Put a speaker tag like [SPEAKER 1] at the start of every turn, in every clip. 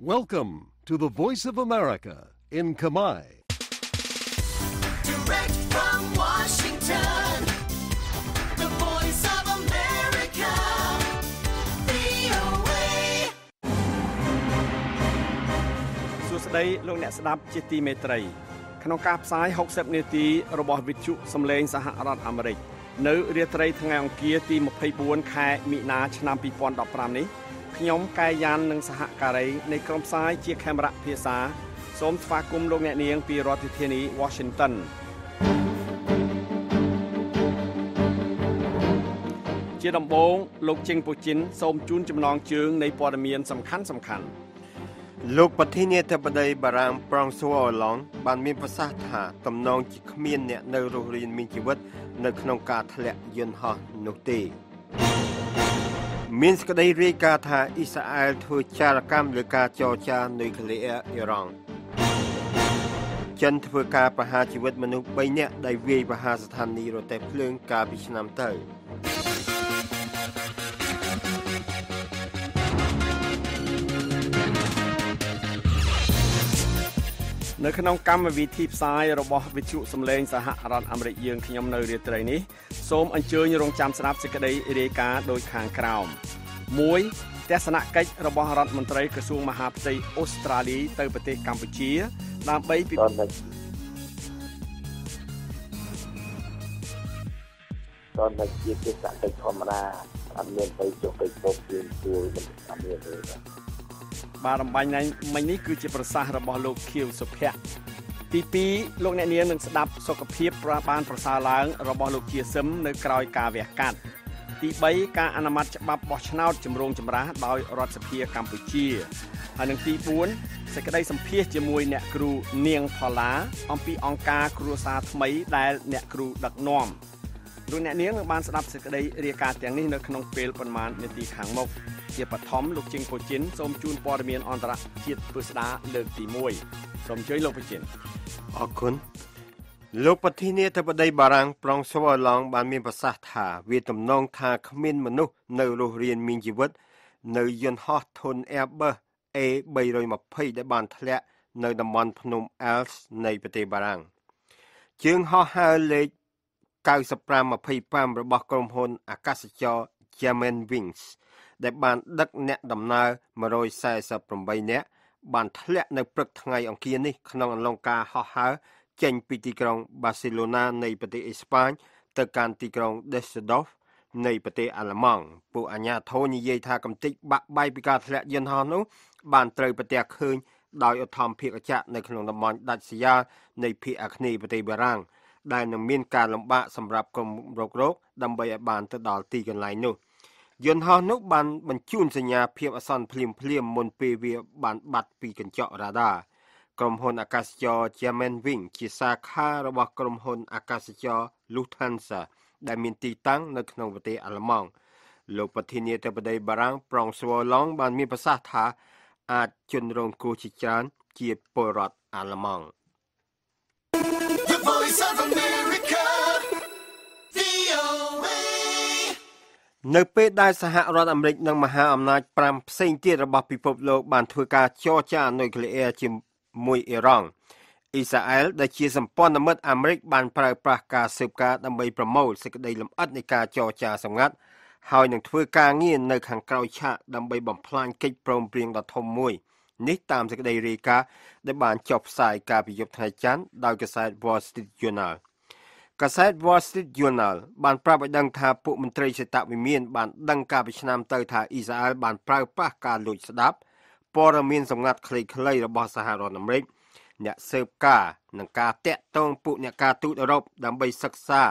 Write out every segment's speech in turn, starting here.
[SPEAKER 1] Welcome to the Voice of America in Khmer.
[SPEAKER 2] Direct from Washington, the Voice of America, VOA.
[SPEAKER 3] សួស្តីលោកអ្នកស្ដាប់ជាទីមេត្រីក្នុងការផ្សាយ60នាទីរបស់វិទ្យុសំឡេងសហរដ្ឋអាមេរិកនៅរាត្រីថ្ងៃអង្គារទី24ខែមិនិនាឆ្នាំ2015នេះខ្ញុំកែយ៉ាននិងសហការីនៃក្រុមផ្សាយជាខេមរៈភាសាសូមស្វាគមន៍លោកអ្នកនាងពីរដ្ឋធានី Washington ជាដំបូងលោកជិងពូជីនសូមជូនចំណងជើងនៃព័ត៌មានសំខាន់សំខាន់
[SPEAKER 4] លោកប្រធានាធិបតីបារាំងប្រង់សួអូឡង់បានមានប្រសាសន៍ថាទំនងជាគ្មានអ្នកនៅរស់រានមានជីវិតនៅក្នុងការធ្លាក់យន្តហោះនោះទេមានសេចក្តីរាយការណ៍ថាអ៊ីស្រាអែលធ្វើចារកម្មលើការចរចានុយក្លេអ៊ែរអ៊ីរ៉ង់ចិនធ្វើការប្រហារជីវិតមនុស្ស3នាក់ដែលវាយប្រហារស្ថានីយ៍រទេះភ្លើងកាលពីឆ្នាំទៅ
[SPEAKER 3] នៅក្នុងកម្មវិធីផ្សាយរបស់វិទ្យុសំឡេងសហរដ្ឋអាមេរិកយើងខ្ញុំនៅរាត្រីនេះសូមអញ្ជើញរងចាំស្ដាប់សេចក្តីរាយការណ៍ដូចខាងក្រោម1ទស្សនកិច្ចរបស់រដ្ឋមន្ត្រីក្រសួងមហាផ្ទៃអូស្ត្រាលីទៅប្រទេសកម្ពុជាដើម្បី
[SPEAKER 5] តនតែជាទស្សនកិច្ចធម្មតាអត់មានទៅចុះទៅពុកជាជួលអត់មានទេ
[SPEAKER 3] បាទអំបញ្ញមិញនេះគឺជាប្រសាសន៍របស់លោកខៀវសុភ័ក្រទី2លោកអ្នកនាងនឹងស្ដាប់សុខភាពបានប្រសើរឡើងរបស់លោកជាសឹមនៅក្រោយការវះកាត់ទី3ការអនុម័តច្បាប់បោះឆ្នោតចម្រូងចម្រាសដោយរដ្ឋសភាកម្ពុជាហើយនឹងទី4សេចក្តីសម្ភាសជាមួយអ្នកគ្រូនាងផល្លាអំពីអង្គការគ្រួសារថ្មីដែលអ្នកគ្រូដឹកនាំលោកអ្នកនាងនឹងបានស្ដាប់សេចក្តីរាយការណ៍ទាំងនេះនៅក្នុងពេលប្រមាណនាទីខាងមុខជាបឋមលោកជិងពូជីនសូមជូនព័ត៌មានអន្តរជាតិពិស្ដាលើកទី1សូមអញ្ជើញលោកពូជីន
[SPEAKER 4] អរគុណលោកប្រធានាធិបតីបារាំងប្រង់សួអូឡង់បានមានប្រសាសន៍ថាវាទំនងថាគ្មានមនុស្សនៅរស់រានមានជីវិតនៅយន្តហោះធុន Airbus A320 ដែលបានធ្លាក់នៅតំបន់ភ្នំ Alps នៃប្រទេសបារាំងជើងហោះហើរលេខ9525របស់ក្រុមហ៊ុនអាកាសចរ Germanwings ដែលបានដឹកអ្នកដំណើរ148នាក់បានធ្លាក់នៅព្រឹកថ្ងៃអង្គារនេះក្នុងអំឡុងការហោះហើរចេញពីទីក្រុងបាសេឡូណានៃប្រទេសអេស្ប៉ាញទៅកាន់ទីក្រុង Düsseldorf នៃប្រទេសអាល្លឺម៉ង់ពួកអាជ្ញាធរនិយាយថាកំទេចបាក់បែកពីការធ្លាក់យន្តហោះនោះបានត្រូវប្រទះឃើញដោយឧទ្ធម្ភាគចក្រនៅក្នុងតំបន់ដាច់ស្រយាលនៃភាគអាគ្នេយ៍ប្រទេសបារាំងដែលនឹងមានការលំបាកសម្រាប់ក្រុមរករោគដើម្បីឲ្យបានទៅដល់ទីកន្លែងនោះយន្តហោះនោះបានបញ្ជូនសញ្ញាភាពអាសន្នភ្លាមៗមុនពេលវាបានបាត់ពីកញ្ចក់រ៉ាដាក្រុមហ៊ុនអាកាសចរ Germanwings ជាសាខារបស់ក្រុមហ៊ុនអាកាសចរ Lufthansa ដែលមានទីតាំងនៅក្នុងប្រទេសអាល្លឺម៉ង់លោកប្រធានាធិបតីបារាំងប្រង់សួឡង់បានមានប្រសាសន៍ថាអាចជនរងគ្រោះជាច្រើនជាពលរដ្ឋអាល្លឺម៉ង់
[SPEAKER 2] The Voice of America, VOA.
[SPEAKER 4] នៅពេលដែលសហរដ្ឋអាមេរិកនិងមហាអំណាច5ផ្សេងទៀតរបស់ពិភពលោកបានធ្វើការចរចានុយក្លេអ៊ែរជាមួយអ៊ីរ៉ង់អ៊ីស្រាអែលដែលជាសម្ព័ន្ធមិត្តអាមេរិកបានប្រើប្រាស់ការស៊ើបការដើម្បីប្រមូលសេចក្តីលម្អិតនៃការចរចាសម្ងាត់ហើយនឹងធ្វើការងារនៅខាងក្រោយឆាកដើម្បីបំផ្លាញកិច្ចព្រមព្រៀងដ៏ធំមួយនេះតាមសេចក្តីរាយការណ៍ដែលបានចុះផ្សាយកាលពីយប់ថ្ងៃច័ន្ទដោយកាសែត Wall Street Journal កាសែត Wall Street Journal បានប្រាប់ឲ្យដឹងថាពួកមន្ត្រីសេតវិមានបានដឹងកាលពីឆ្នាំទៅថាអ៊ីស្រាអែលបានប្រើប្រាស់ការលួចស្ដាប់ព័ត៌មានសម្ងាត់ខ្លីៗរបស់សហរដ្ឋអាមេរិកអ្នកស៊ើបការនិងការតាក់ទងពួកអ្នកការទូតអឺរ៉ុបដើម្បីសិក្សា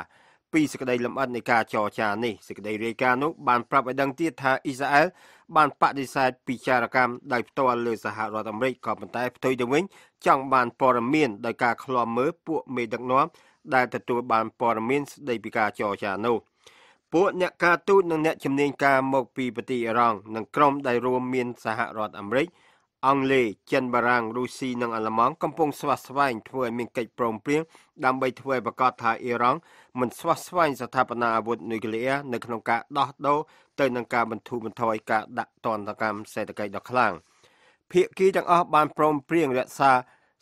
[SPEAKER 4] ពីសេចក្តីលម្អិតនៃការចរចានេះសេចក្តីរាយការណ៍នោះបានប្រាប់ឲ្យដឹងទៀតថាអ៊ីស្រាអែលបានបដិសេធពិចារកម្មដោយផ្ទាល់លើសហរដ្ឋអាមេរិកក៏ប៉ុន្តែផ្ទុយទៅវិញចង់បានព័ត៌មានដោយការឃ្លាំមើលពួកមេដឹកនាំដែលទទួលបានព័ត៌មានស្តីពីការចរចានោះពួកអ្នកការទូតនិងអ្នកជំនាញការមកពីប្រទេសអ៊ីរ៉ង់និងក្រុមដែលរួមមានសហរដ្ឋអាមេរិកអង់គ្លេសចិនបារាំងរុស្ស៊ីនិងអាល្លឺម៉ង់កំពុងស្វះស្វែងធ្វើឲ្យមានកិច្ចព្រមព្រៀងដើម្បីធ្វើឲ្យប្រាកដថាអ៊ីរ៉ង់មិនស្វះស្វែងស្ថាបនាអាវុធនុយក្លេអ៊ែរនៅក្នុងការដោះដូរទៅនឹងការបន្ធូរបន្ថយការដាក់ទណ្ឌកម្មសេដ្ឋកិច្ចដ៏ខ្លាំង ភាគីទាំងអស់បានព្រមព្រៀងរក្សា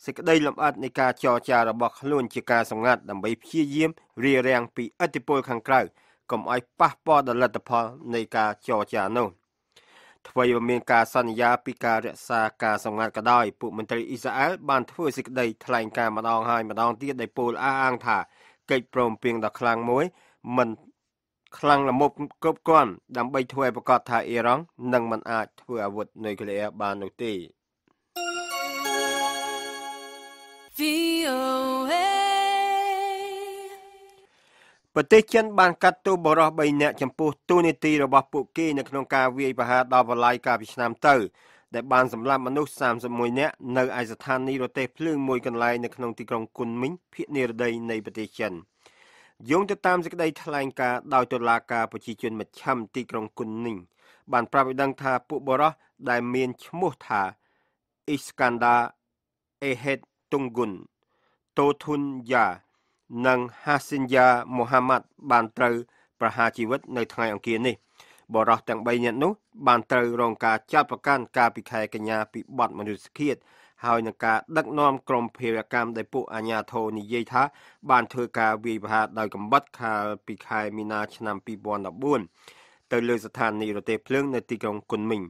[SPEAKER 4] សេចក្តីលម្អិតនៃការចរចារបស់ខ្លួនជាការសម្ងាត់ដើម្បីព្យាយាមរារាំងពីឥទ្ធិពលខាងក្រៅកុំឲ្យប៉ះពាល់ដល់លទ្ធផលនៃការចរចានោះថ្វីបើមានការសន្យាពីការរក្សាការសម្ងាត់ក៏ដោយពួកមន្ត្រីអ៊ីស្រាអែលបានធ្វើសេចក្តីថ្លែងការណ៍ម្ដងហើយម្ដងទៀតដោយពោលអះអាងថាកិច្ចព្រមព្រៀងដ៏ខ្លាំងមួយមិនខ្លាំងល្មមគ្រប់គ្រាន់ដើម្បីធ្វើឲ្យប្រាកដថាអ៊ីរ៉ង់នឹងមិនអាចធ្វើអាវុធនុយក្លេអ៊ែរបាននោះទេ
[SPEAKER 2] VOA
[SPEAKER 4] ប្រទេសចិនបានកាត់ទោសបុរស3នាក់ចំពោះតួនាទីរបស់ពួកគេនៅក្នុងការវាយប្រហារដល់បន្លាយកាលពីឆ្នាំទៅដែលបានសម្លាប់មនុស្ស31នាក់នៅឯស្ថានីយ៍រទេះភ្លើងមួយកន្លែងនៅក្នុងទីក្រុងគុនមីងភាគនិរតីនៃប្រទេសចិនយោងទៅតាមសេចក្តីថ្លែងការណ៍ដោយតុលាការប្រជាជនមជ្ឈិមទីក្រុងគុនមីងបានប្រាប់ឲ្យដឹងថាពួកបុរសដែលមានឈ្មោះថាអ៊ីស្កាន់ដាអេហេតតុងគុនតូធុនយ៉ានិងហាស៊ីនយ៉ាមូហាម៉ាត់បានត្រូវប្រហារជីវិតនៅថ្ងៃអង្គារនេះបុរសទាំង3នាក់នោះបានត្រូវរងការចាត់ប្រកាន់កាលពីខែកញ្ញាពីបទមនុស្សឃាតហើយនឹងការដឹកនាំក្រុមភេរវកម្មដែលពួកអាជ្ញាធរនិយាយថាបានធ្វើការវាយប្រហារដោយកំបិតកាលពីខែមីនាឆ្នាំ2014ទៅលើស្ថានីយ៍រទេះភ្លើងនៅទីក្រុងគុនមីង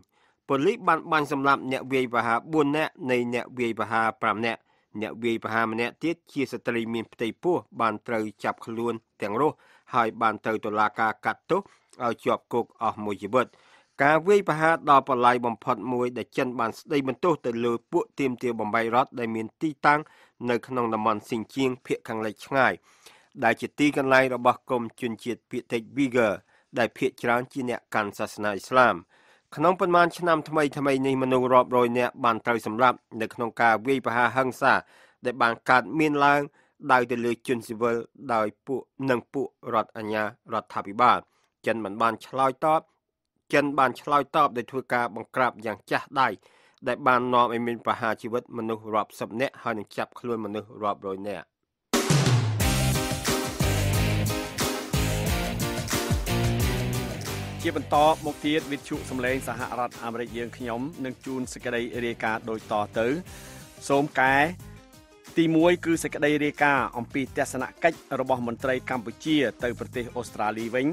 [SPEAKER 4] ប៉ូលីសបានបាញ់សម្លាប់អ្នកវាយប្រហារ4នាក់នៃអ្នកវាយប្រហារ5នាក់អ្នកវាយប្រហារម្នាក់ទៀតជាស្ត្រីមានផ្ទៃពោះបានត្រូវចាប់ខ្លួនទាំងរស់ហើយបានត្រូវតុលាការកាត់ទោសឲ្យជាប់គុកអស់មួយជីវិតការវាយប្រហារដល់ប្រឡាយបំផុតមួយដែលចិនបានស្ដីបន្ទោសទៅលើពួកទាមទារបំបីរដ្ឋដែលមានទីតាំងនៅក្នុងតំបន់ស៊ីនជៀងភាគខាងលិចឆ្ងាយដែលជាទីកន្លែងរបស់ក្រុមជនជាតិភាគតិចវីហ្គើដែលភាគច្រើនជាអ្នកកាន់សាសនាអ៊ីស្លាមក្នុងប៉ុន្មានឆ្នាំថ្មីៗនេះមនុស្សរាប់រយនាក់បានត្រូវសម្លាប់នៅក្នុងការវាយប្រហារហិង្សាដែលបានកើតមានឡើងដោយទៅលើជនស៊ីវិលដោយពួកនិងពួករដ្ឋអាជ្ញារដ្ឋាភិបាលចិនមិនបានឆ្លើយតបចិនបានឆ្លើយតបដោយធ្វើការបង្ក្រាបយ៉ាងចាស់ដៃដែលបាននាំឲ្យមានប្រហារជីវិតមនុស្សរាប់សិបនាក់ហើយនឹងចាប់ខ្លួនមនុស្សរាប់រយនាក់
[SPEAKER 3] ជាបន្តមកទៀតវិទ្យុសំឡេងសហរដ្ឋអាមេរិកយើងខ្ញុំនឹងជូនសេចក្តីរាយការណ៍ដូចតទៅសូមកែទី1គឺសេចក្តីរាយការណ៍អំពីទស្សនកិច្ចរបស់មន្ត្រីកម្ពុជាទៅប្រទេសអូស្ត្រាលីវិញ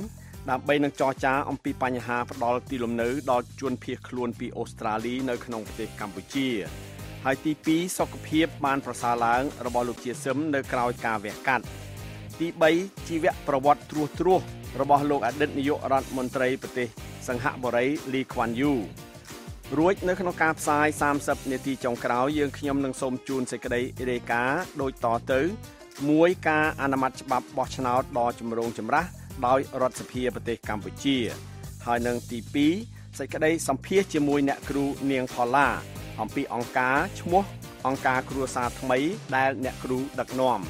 [SPEAKER 3] ដើម្បីនឹងចរចាអំពីបញ្ហាផ្ដល់ទីលំនៅដល់ជនភៀសខ្លួនពីអូស្ត្រាលីនៅក្នុងប្រទេសកម្ពុជាហើយទី2សុខភាពបានប្រសើរឡើងរបស់លោកជាសឹមនៅក្រោយការវះកាត់ទី3ជីវប្រវត្តិត្រួសត្រាសរបស់លោកអតីតនាយករដ្ឋមន្ត្រីប្រទេសសិង្ហបុរីលីក្វាន់យូរួចនៅក្នុងការផ្សាយ30នាទីចុងក្រោយយើងខ្ញុំនឹងសូមជូនសេចក្តីរាយការណ៍ដូចតទៅមួយការអនុម័តច្បាប់បោះឆ្នោតដ៏ចម្រូងចម្រាសដោយរដ្ឋសភាប្រទេសកម្ពុជាហើយនឹងទី2សេចក្តីសម្ភាសជាមួយអ្នកគ្រូនាងផល្លាអំពីអង្គការឈ្មោះអង្គការគ្រួសារថ្មីដែលអ្នកគ្រូដឹកនាំ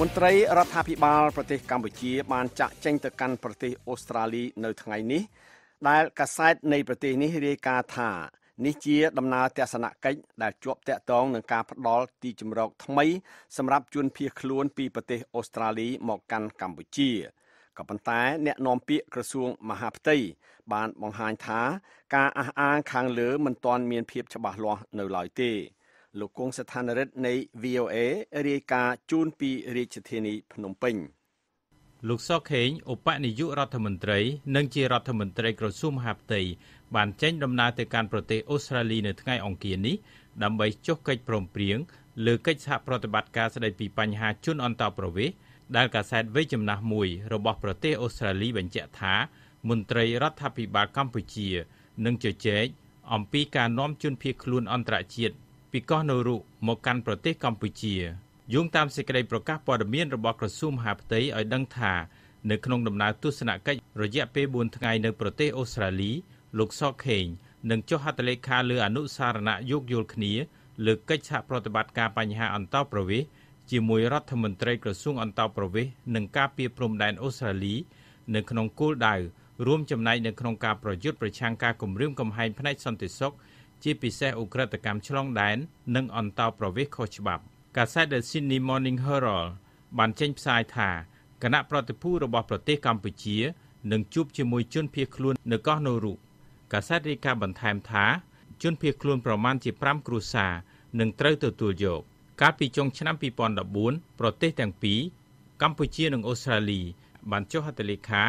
[SPEAKER 3] មន្ត្រីរដ្ឋាភិបាលប្រទេសកម្ពុជាបានចាក់ចេញទៅកាន់ប្រទេសអូស្ត្រាលីនៅថ្ងៃនេះដែលកាសែតនៃប្រទេសនេះរាយការណ៍ថានេះជាដំណើរទស្សនកិច្ចដែលជាប់ទាក់ទងនឹងការផ្ដល់ទីជម្រកថ្មីសម្រាប់ជនភៀសខ្លួនពីប្រទេសអូស្ត្រាលីមកកាន់កម្ពុជាក៏ប៉ុន្តែអ្នកនាំពាក្យក្រសួងមហាផ្ទៃបានបង្ហាញថាការអះអាងខាងលើមិនទាន់មានភាពច្បាស់លាស់នៅឡើយទេលោកគង់ស្ថានរិទ្ធនៃ VOA រាយការណ៍ជូនពីរាជធានីភ្នំពេញ
[SPEAKER 6] លោកសុខេងឧបនាយករដ្ឋមន្ត្រីនិងជារដ្ឋមន្ត្រីក្រសួងមហាផ្ទៃបានចេញដំណើរទៅកាន់ប្រទេសអូស្ត្រាលីនៅថ្ងៃអង្គារនេះដើម្បីចុះកិច្ចព្រមព្រៀងលើកិច្ចសហប្រតិបត្តិការស្តីពីបញ្ហាជនអន្តោប្រវេសន៍ដែលកាសែតវ័យចំណាស់មួយរបស់ប្រទេសអូស្ត្រាលីបញ្ជាក់ថាមន្ត្រីរដ្ឋាភិបាលកម្ពុជានឹងជជែកអំពីការនាំជនភៀសខ្លួនអន្តរជាតិពីកោះនរុមកកាន់ប្រទេសកម្ពុជាយោងតាមសេចក្តីប្រកាសព័ត៌មានរបស់ក្រសួងមហាផ្ទៃឲ្យដឹងថានៅក្នុងដំណើរទស្សនកិច្ចរយៈពេល4ថ្ងៃនៅប្រទេសអូស្ត្រាលីលោកសុខេងនឹងចុះហត្ថលេខាលើអនុសារណៈយោគយល់គ្នាលើកិច្ចសហប្រតិបត្តិការបញ្ហាអន្តោប្រវេសន៍ជាមួយរដ្ឋមន្ត្រីក្រសួងអន្តោប្រវេសន៍និងការពារព្រំដែនអូស្ត្រាលីនៅក្នុងគោលដៅរួមចំណែកនៅក្នុងការប្រយុទ្ធប្រឆាំងការគំរាមកំហែងផ្នែកសន្តិសុខជាពិសេសឧក្រិដ្ឋកម្មឆ្លងដែននិងអន្តោប្រវេសន៍ខុសច្បាប់កាសែត The Sydney Morning Herald បានចេញផ្សាយថា គណៈប្រតិភូរបស់ប្រទេសកម្ពុជានឹងជួបជាមួយជនភៀសខ្លួននៅកោះណូរុកាសែតរាយការណ៍បន្ថែមថាជនភៀសខ្លួនប្រមាណជា5គ្រួសារនឹងត្រូវទទួលយកកាលពីចុងឆ្នាំ2014ប្រទេសទាំងពីរកម្ពុជានិងអូស្ត្រាលីបានចុះហត្ថលេខា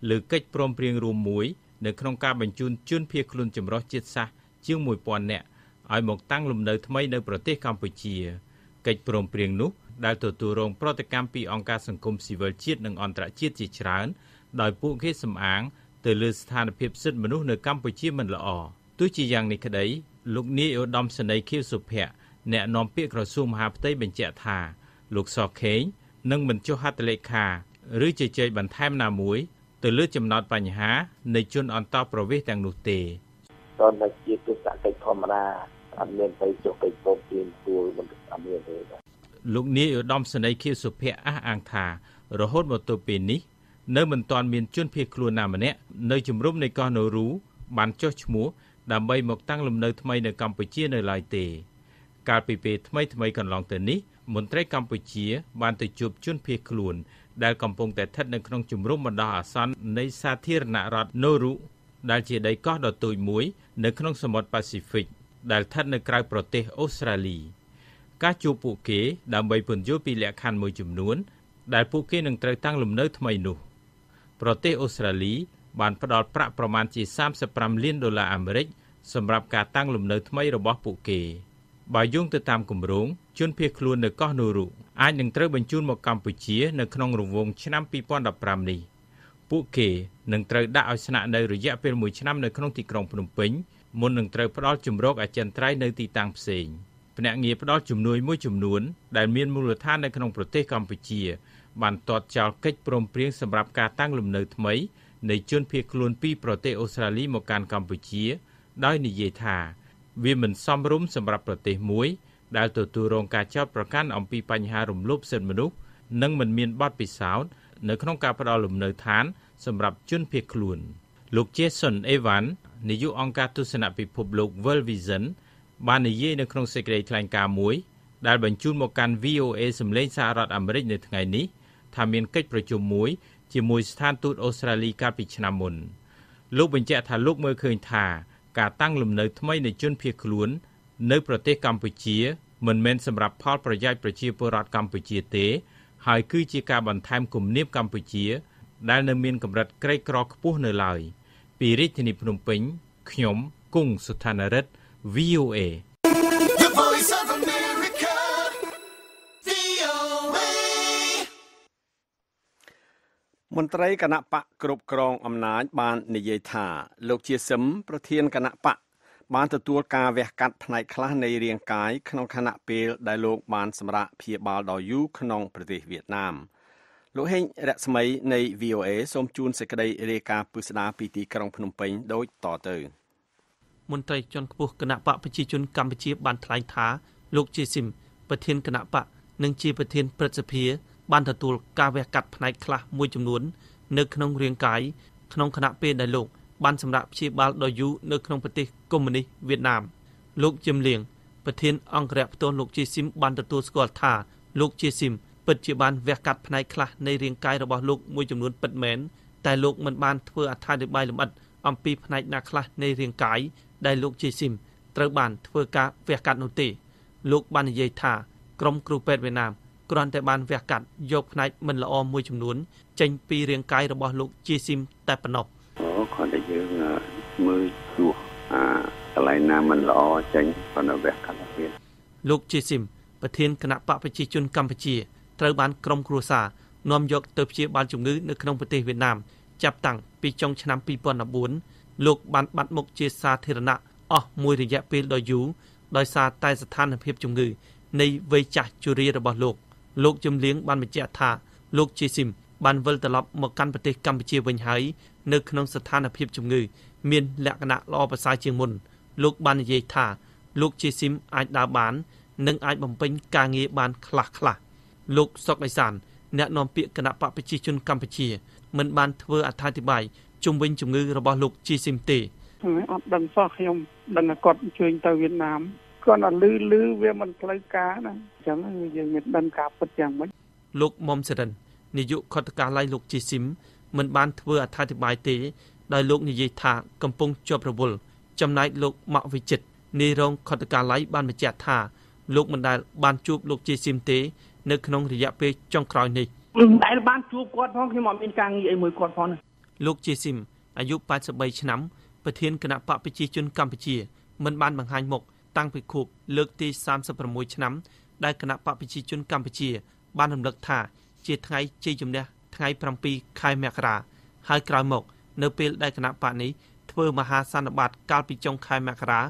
[SPEAKER 6] លើកិច្ចព្រមព្រៀងរួមមួយនៅក្នុងការបញ្ជូនជនភៀសខ្លួនចម្រុះជាតិសាសន៍ជាង1000នាក់ឲ្យមកតាំងលំនៅថ្មីនៅប្រទេសកម្ពុជាកិច្ចព្រមព្រៀងនោះដែលទទួលរងប្រតិកម្មពីអង្គការសង្គមស៊ីវិលជាតិនិងអន្តរជាតិជាច្រើនដោយពួកគេសំអាងទៅលើស្ថានភាពសិទ្ធិមនុស្សនៅកម្ពុជាមិនល្អទោះជាយ៉ាងនេះក្តីលោកនាយឧត្តមសេនីយ៍ខៀវសុភ័ក្រអ្នកនាំពាក្យក្រសួងមហាផ្ទៃបញ្ជាក់ថាលោកសខេងនឹងមិនចុះហត្ថលេខាឬជជែកបន្ថែមណាមួយទៅលើចំណោទបញ្ហានៃជនអន្តោប្រវេសន៍ទាំងនោះទេ
[SPEAKER 5] តើតែជាទស្សនកិច្ចធម្មតាអត់មានទៅចុះកិច្ចព្រមព្រៀងទួលមិនអត់មានទេ
[SPEAKER 6] លោកនាយឧត្តមសេនីយ៍ខៀវសុភ័ក្រអះអាងថារហូតមកទល់ពេលនេះនៅមិនទាន់មានជនភៀសខ្លួនណាម្នាក់នៅជំរំនៃកោះណូរូបានចុះឈ្មោះដើម្បីមកតាំងលំនៅថ្មីនៅកម្ពុជានៅឡើយទេកាលពីពេលថ្មីៗកន្លងទៅនេះមន្ត្រីកម្ពុជាបានទៅជួបជនភៀសខ្លួនដែលកំពុងតែស្ថិតនៅក្នុងជំរំបណ្ដោះអាសន្ននៃសាធារណរដ្ឋណូរូដែលជាដីកោះដ៏តូចមួយនៅក្នុងសមុទ្រប៉ាស៊ីហ្វិកដែលស្ថិតនៅក្រៅប្រទេសអូស្ត្រាលីការជួបពួកគេដើម្បីពន្យល់ពីលក្ខខណ្ឌមួយចំនួនដែលពួកគេនឹងត្រូវតាំងលំនៅថ្មីនោះប្រទេសអូស្ត្រាលីបានផ្ដល់ប្រាក់ប្រមាណជា35លានដុល្លារអាមេរិកសម្រាប់ការតាំងលំនៅថ្មីរបស់ពួកគេបើយោងទៅតាមគម្រោងជនភៀសខ្លួននៅកោះណូរុអាចនឹងត្រូវបញ្ជូនមកកម្ពុជានៅក្នុងរង្វង់ឆ្នាំ2015នេះពួកគេនឹងត្រូវដាក់ឲ្យស្នាក់នៅរយៈពេល1ឆ្នាំនៅក្នុងទីក្រុងភ្នំពេញមុននឹងត្រូវផ្ដល់ជម្រកអចិន្ត្រៃយ៍នៅទីតាំងផ្សេងភ្នាក់ងារផ្ដល់ជំនួយមួយចំនួនដែលមានមូលដ្ឋាននៅក្នុងប្រទេសកម្ពុជាបានទាត់ចោលកិច្ចព្រមព្រៀងសម្រាប់ការតាំងលំនៅថ្មីនៃជនភៀសខ្លួនពីប្រទេសអូស្ត្រាលីមកកាន់កម្ពុជាដោយនិយាយថាវាមិនសមរម្យសម្រាប់ប្រទេសមួយដែលទទួលរងការចោទប្រកាន់អំពីបញ្ហារំលោភសិទ្ធិមនុស្សនិងមិនមានបទពិសោធន៍នៅក្នុងការផ្ដល់លំនៅឋានសម្រាប់ជនភៀសខ្លួនលោក Jason Evan នាយកអង្គការទស្សនពិភពលោក World Vision បាននិយាយនៅក្នុងសេចក្តីថ្លែងការណ៍មួយដែលបញ្ជូនមកកាន់ VOA សម្លេងសហរដ្ឋអាមេរិកនៅថ្ងៃនេះថាមានកិច្ចប្រជុំមួយជាមួយស្ថានទូតអូស្ត្រាលីកាលពីឆ្នាំមុនលោកបញ្ជាក់ថាលោកមើលឃើញថាការតាំងលំនៅថ្មីនៃជនភៀសខ្លួននៅប្រទេសកម្ពុជាមិនមែនសម្រាប់ផលប្រយោជន៍ប្រជាពលរដ្ឋកម្ពុជាទេហើយគឺជាការបន្ថែមគំនាបកម្ពុជាដែលនៅមានកម្រិតក្រីក្រខ្ពស់នៅឡើយពីរាជធានីភ្នំពេញខ្ញុំគង់សុឋានរិទ្ធ VOA
[SPEAKER 2] The Voice of America VOA
[SPEAKER 3] មន្ត្រីគណៈបកគ្រប់គ្រងអំណាចបាននិយាយថាលោកជាសឹមប្រធានគណៈបកបានទទួលការវះកាត់ផ្នែកខ្លះនៃរាងកាយក្នុងខណៈពេលដែលលោកបានសម្រាកព្យាបាលដ៏យូរក្នុងប្រទេសវៀតណាមលោកហេងរស្មីនៃ VOA សូមជូនសេចក្តីរាយការណ៍ពិស្ដារពីទីក្រុងភ្នំពេញដូចតទៅ
[SPEAKER 7] មន្ត្រីជាន់ខ្ពស់គណៈបកប្រជាជនកម្ពុជាបានថ្លែងថាលោកជាស៊ីមប្រធានគណៈបកនិងជាប្រធានព្រឹទ្ធសភាបានទទួលការវះកាត់ផ្នែកខ្លះមួយចំនួននៅក្នុងរាងកាយក្នុងខណៈពេលដែលលោកបានសម្រាកព្យាបាលដ៏យូរនៅក្នុងប្រទេសកុម្មុយនីសវៀតណាមលោកជឹមលៀងប្រធានអង្គរក្សផ្ទាល់លោកជាស៊ីមបានទទួលស្គាល់ថាលោកជាស៊ីមពិតជាបានវះកាត់ផ្នែកខ្លះនៃរាងកាយរបស់លោកមួយចំនួនពិតមែនតែលោកមិនបានធ្វើអត្ថាធិប្បាយលម្អិតអំពីផ្នែកណាខ្លះនៃរាងកាយដែលលោកជាស៊ីមត្រូវបានធ្វើការវះកាត់នោះទេលោកបាននិយាយថាក្រុមគ្រូពេទ្យវៀតណាមគ្រាន់តែបានវះកាត់យកផ្នែកមិនល្អមួយចំនួនចេញពីរាងកាយរបស់លោកជាស៊ីមតែប៉ុណ្ណោះ
[SPEAKER 8] គ្រាន់តែយើងមើលជួសអាកន្លែងណាមិនល្អចេញប៉ុន្តែវះកាត់ទៀត
[SPEAKER 7] លោកជាស៊ីមប្រធានគណៈបកប្រជាជនកម្ពុជាត្រូវបានក្រុមគ្រួសារនាំយកទៅព្យាបាលជំងឺនៅក្នុងប្រទេសវៀតណាមចាប់តាំងពីចុងឆ្នាំ2014លោកបានបាត់មុខជាសាធារណៈអស់មួយរយៈពេលដ៏យូរដោយសារតែស្ថានភាពជំងឺនៃវ័យចាស់ជរារបស់លោកលោកជំលៀងបានបញ្ជាក់ថាលោកជាស៊ីមបានវិលត្រឡប់មកកាន់ប្រទេសកម្ពុជាវិញហើយនៅក្នុងស្ថានភាពជំងឺមានលក្ខណៈល្អប្រសើរជាងមុនលោកបាននិយាយថាលោកជាស៊ីមអាចដើរបាននិងអាចបំពេញការងារបានខ្លះៗលោកសុកអេសានអ្នកនាំពាក្យគណៈបកប្រជាជនកម្ពុជាមិនបានធ្វើអត្ថាធិប្បាយជុំវិញជំងឺរបស់លោកជាស៊ីមទេ
[SPEAKER 9] អត់ដឹងសោះខ្ញុំដឹងថាគាត់អញ្ជើញទៅវៀតណាមគាត់អត់លឺវាមិនផ្លូវការណាអញ្ចឹងយើងមិនដឹងការពិតយ៉ាងម៉េច
[SPEAKER 7] លោកមុំសរិន នាយកខុទ្ទកាល័យលោកជាស៊ីមមិនបានធ្វើអត្ថាធិប្បាយទេដោយលោកនិយាយថាកំពុងជាប់រវល់ចំណែកលោកម៉ាក់វិចិត្រនាយរងខុទ្ទកាល័យបានបញ្ជាក់ថាលោកមិនដែលបានជួបលោកជាស៊ីមទេនៅក្នុងរយៈពេលចុងក្រោយនេះ
[SPEAKER 10] មិនដែលបានជួបគាត់ផងខ្ញុំអត់មានការងារអីមួយគាត់ផង
[SPEAKER 7] លោកជាស៊ីមអាយុ83ឆ្នាំប្រធានគណៈបកប្រជាជនកម្ពុជាមិនបានបង្ហាញមុខតាំងពីខួបលើកទី36ឆ្នាំដែលគណៈបកប្រជាជនកម្ពុជាបានរំលឹកថាជាថ្ងៃជ័យជំនះថ្ងៃ7ខែមករាហើយក្រោយមកនៅពេលដែលគណៈបកនេះធ្វើមហាសន្និបាតកាលពីចុងខែមករា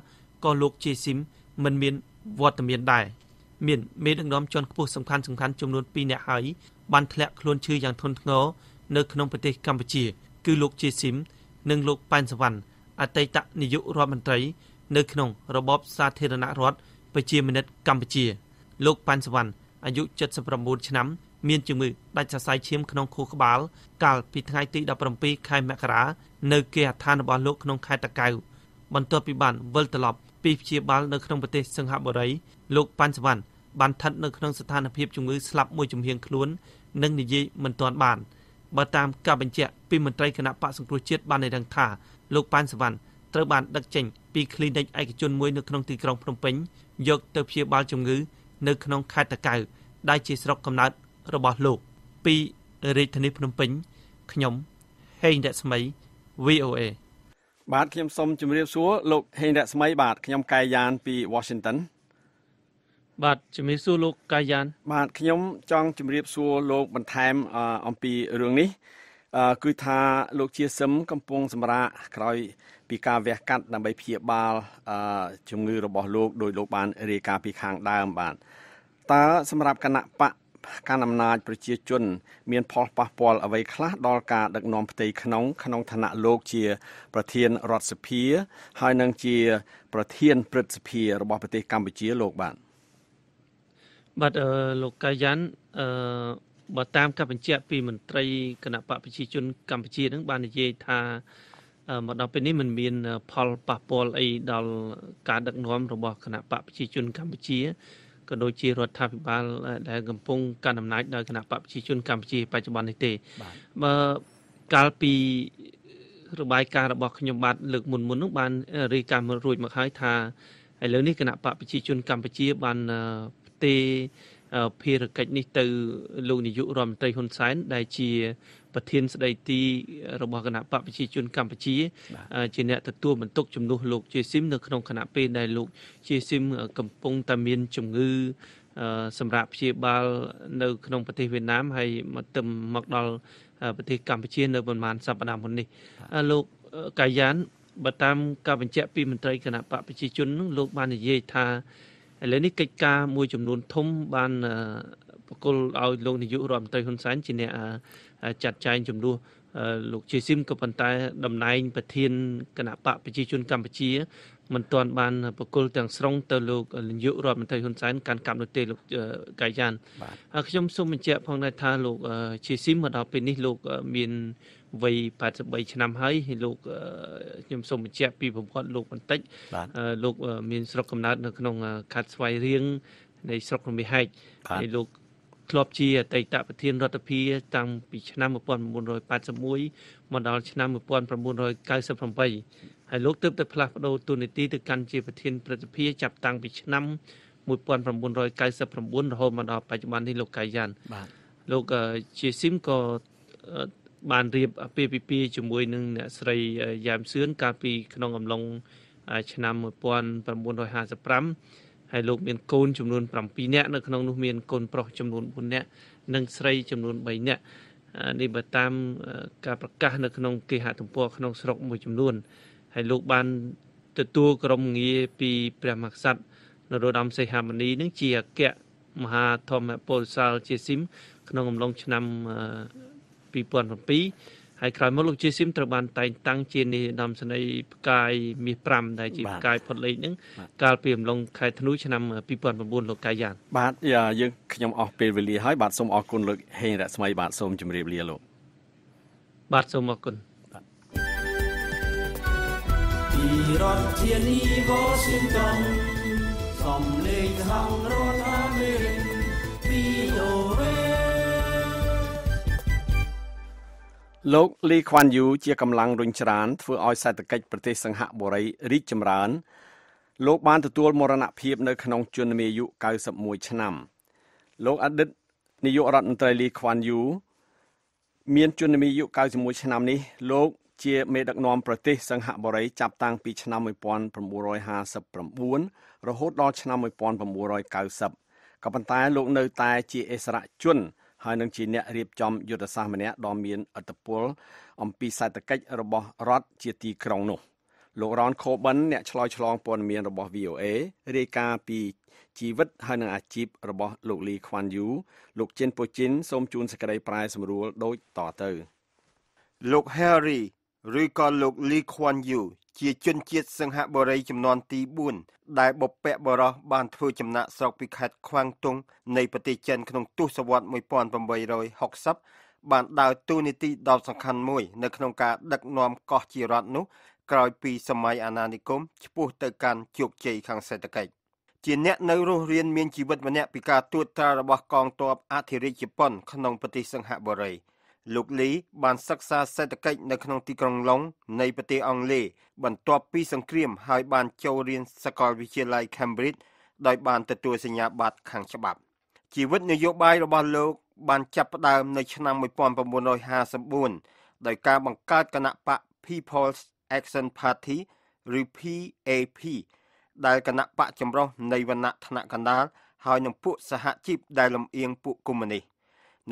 [SPEAKER 7] ក៏លោកជាស៊ីមមិនមានវត្តមានដែរមានមេដឹកនាំជាន់ខ្ពស់សំខាន់ចំនួន2នាក់ហើយបានធ្លាក់ខ្លួនឈឺយ៉ាងធ្ងន់ធ្ងរនៅក្នុងប្រទេសកម្ពុជាគឺលោកជាស៊ីមនិងលោកប៉ែនសវណ្ណអតីតនាយករដ្ឋមន្ត្រីនៅក្នុងរបបសាធារណរដ្ឋប្រជាមានិតកម្ពុជាលោកប៉ែនសវណ្ណអាយុ79ឆ្នាំមានជំងឺដាច់សរសៃឈាមក្នុងខួរក្បាលកាលពីថ្ងៃទី17ខែមករានៅគេហដ្ឋានរបស់លោកក្នុងខេត្តតាកែវបន្ទាប់ពីបានវិលត្រឡប់ពីព្យាបាលនៅក្នុងប្រទេសសិង្ហបុរីលោកប៉ែនសវណ្ណបានស្ថិតនៅក្នុងស្ថានភាពជំងឺស្លាប់មួយចំហៀងខ្លួននិងនិយាយមិនទាន់បានបើតាមការបញ្ជាក់ពីមន្ត្រីគណៈបកសង្គ្រោះជាតិបានឲ្យដឹងថាលោកប៉ែនសវណ្ណត្រូវបានដឹកចេញពីគ្លីនិកឯកជនមួយនៅក្នុងទីក្រុងភ្នំពេញយកទៅព្យាបាលជំងឺនៅក្នុងខេត្តតាកែវដែលជាស្រុកកំណើតរបស់លោកពីរាជធានីភ្នំពេញខ្ញុំហេងរស្មី VOA
[SPEAKER 3] បាទខ្ញុំសូមជម្រាបសួរលោកហេងរស្មីបាទខ្ញុំកែយ៉ានពី Washington
[SPEAKER 7] បាទជំរាបសួរលោកកែយ៉ាន
[SPEAKER 3] បាទខ្ញុំចង់ជម្រាបសួរលោកបន្ថែមអំពីរឿងនេះគឺថាលោកជាសឹមកំពុងសម្រាកក្រោយពីការវះកាត់ដើម្បីព្យាបាលជំងឺរបស់លោកដោយលោកបានរាយការណ៍ពីខាងដើមបាទតើសម្រាប់គណៈបកកាន់អំណាចប្រជាជនមានផលប៉ះពាល់អ្វីខ្លះដល់ការដឹកនាំផ្ទៃក្នុងក្នុងឋានៈលោកជាប្រធានរដ្ឋសភាហើយនិងជាប្រធានព្រឹទ្ធសភារបស់ប្រទេសកម្ពុជាលោកបាទ
[SPEAKER 7] បាទលោកកាយ៉ានបើតាមការបញ្ជាក់ពីមន្ត្រីគណៈបកប្រជាជនកម្ពុជានឹងបាននិយាយថាមកដល់ពេលនេះមិនមានផលប៉ះពាល់អីដល់ការដឹកនាំរបស់គណៈបកប្រជាជនកម្ពុជាក៏ដូចជារដ្ឋាភិបាលដែលកំពុងកាន់អំណាចដោយគណៈបកប្រជាជនកម្ពុជាបច្ចុប្បន្ននេះទេបើកាលពីរបាយការណ៍របស់ខ្ញុំបាទលើកមុននោះបានរាយការណ៍រួចមកហើយថាឥឡូវនេះគណៈបកប្រជាជនកម្ពុជាបានផ្ទេរភារកិច្ចនេះទៅលោកនាយករដ្ឋមន្ត្រីហ៊ុនសែនដែលជាប្រធានស្ដីទីរបស់គណៈបកប្រជាជនកម្ពុជាជាអ្នកទទួលបន្ទុកជំនួសលោកជាស៊ីមនៅក្នុងខណៈពេលដែលលោកជាស៊ីមកំពុងតែមានជំងឺសម្រាប់ព្យាបាលនៅក្នុងប្រទេសវៀតណាមហើយមកទៅមកដល់ប្រទេសកម្ពុជានៅប្រហែលសប្តាហ៍មុននេះលោកកាយ៉ានបើតាមការបញ្ជាក់ពីមន្ត្រីគណៈបកប្រជាជននឹងលោកបាននិយាយថាឥឡូវនេះកិច្ចការមួយចំនួនធំបានប្រគល់ឲ្យលោកនាយករដ្ឋមន្ត្រីហ៊ុនសែនជាអ្នកចាត់ចែងជំនួសលោកជាស៊ីមក៏ប៉ុន្តែតំណែងប្រធានគណៈបកប្រជាជនកម្ពុជាមិនទាន់បានប្រគល់ទាំងស្រុងទៅលោកនាយករដ្ឋមន្ត្រីហ៊ុនសែនកាន់កាប់នោះទេលោកកាយ៉ានខ្ញុំសូមបញ្ជាក់ផងដែរថាលោកជាស៊ីមមកដល់ពេលនេះលោកមានវ័យ83ឆ្នាំហើយលោកខ្ញុំសូមបញ្ជាក់ពីប្រវត្តិលោកបន្តិចលោកមានស្រុកកំណើតនៅក្នុងខេត្តស្វាយរៀងនៃស្រុករមាសហែកហើយលោកធ្លាប់ជាអតីតប្រធានរដ្ឋសភាតាំងពីឆ្នាំ1981មកដល់ឆ្នាំ1998ហើយលោកទើបតែផ្លាស់ប្ដូរតួនាទីទៅកាន់ជាប្រធានព្រឹទ្ធសភាចាប់តាំងពីឆ្នាំ1999រហូតមកដល់បច្ចុប្បន្ននេះលោកកៃយ៉ានបាទលោកជាស៊ីមក៏បានរៀបអាពាហ៍ពិពាហ៍ជាមួយនឹងអ្នកស្រីយ៉ែមសឿនកាលពីក្នុងអំឡុងឆ្នាំ1955ហើយលោកមានកូនចំនួន7នាក់នៅក្នុងនោះមានកូនប្រុសចំនួន4នាក់និងស្រីចំនួន3នាក់នេះបើតាមការប្រកាសនៅក្នុងគេហទំព័រក្នុងស្រុកមួយចំនួនហើយលោកបានទទួលក្រុមងារពីព្រះមហាក្សត្រនរោត្តមសីហមុនីនឹងជាអគ្គមហាធម្មពលសាលជាស៊ីមក្នុងអំឡុងឆ្នាំ2007ហើយក្រោយមកលោកជាស៊ីមត្រូវបានតែងតាំងជានាយឧត្តមសេនីយ៍ផ្កាយមាស5ដែលជាផ្កាយផុតលេខហ្នឹងកាលពីអំឡុងខែធ្នូឆ្នាំ2009លោកកាយ៉ាន
[SPEAKER 3] បាទយើងខ្ញុំអស់ពេលវេលាហើយបាទសូមអរគុណលោកហេងរស្មីបាទសូមជម្រាបលាលោក
[SPEAKER 7] បាទសូមអរគុណ
[SPEAKER 2] ពីរដ្ឋធានី Washington សំលេងហងរដ្ឋអាមេរិក VOA
[SPEAKER 3] លោកលីខ្វាន់យូជាកម្លាំងរុញច្រានធ្វើឲ្យសេដ្ឋកិច្ចប្រទេសសិង្ហបុរីរីកចម្រើនលោកបានទទួលមរណភាពនៅក្នុងជនមាយុ91ឆ្នាំលោកអតីតនាយករដ្ឋមន្ត្រីលីខ្វាន់យូមានជនមាយុ91ឆ្នាំនេះលោកជាមេដឹកនាំប្រទេសសិង្ហបុរីចាប់តាំងពីឆ្នាំ1959រហូតដល់ឆ្នាំ1990ក៏ប៉ុន្តែលោកនៅតែជាឥស្សរជនហើយនឹងជាអ្នករៀបចំយុទ្ធសាស្ត្រម្នាក់ដ៏មានឥទ្ធិពលអំពីសេដ្ឋកិច្ចរបស់រដ្ឋជាទីក្រុងនោះលោករ៉នខូបិនអ្នកឆ្លើយឆ្លងព័ត៌មានរបស់ VOA រាយការណ៍ពីជីវិតហើយនិងអាជីពរបស់លោកលីខ្វាន់យូលោកជិនពូជីនសូមជូនសេចក្តីប្រែសម្រួលដូចតទៅ
[SPEAKER 4] លោក Harry ឬក៏លោកលីខ្វាន់យូជាជនជាតិសិង្ហបុរីចំនួនទី4ដែលបុព្វបុរសបានធ្វើចំណាកស្រុកពីខេត្តខ្វាងតុងនៃប្រទេសចិនក្នុងទសវត្ស1860បានដើរតួនាទីដ៏សំខាន់មួយនៅក្នុងការដឹកនាំកោះជារដ្ឋនោះក្រោយពីសម័យអាណានិគមឆ្ពោះទៅកាន់ជោគជ័យខាងសេដ្ឋកិច្ចជាអ្នកនៅរស់រានមានជីវិតម្នាក់ពីការត្រួតត្រារបស់កងទ័ពអធិរាជជប៉ុនក្នុងប្រទេសសិង្ហបុរីលោកលីបានសិក្សាសេដ្ឋកិច្ចនៅក្នុងទីក្រុងឡុងនៃប្រទេសអង់គ្លេសបន្ទាប់ពីសង្គ្រាមហើយបានចូលរៀនសាកលវិទ្យាល័យ Cambridge ដោយបានទទួលសញ្ញាបត្រខាងច្បាប់ជីវិតនយោបាយរបស់លោកបានចាប់ផ្ដើមនៅឆ្នាំ1954ដោយការបង្កើតគណបក្ស People's Action Party ឬ PAP ដែលគណបក្សចម្រុះនៃវណ្ណៈថ្នាក់កណ្ដាលហើយនឹងពួកសហជីពដែលលំអៀងពួកកុម្មុយនីស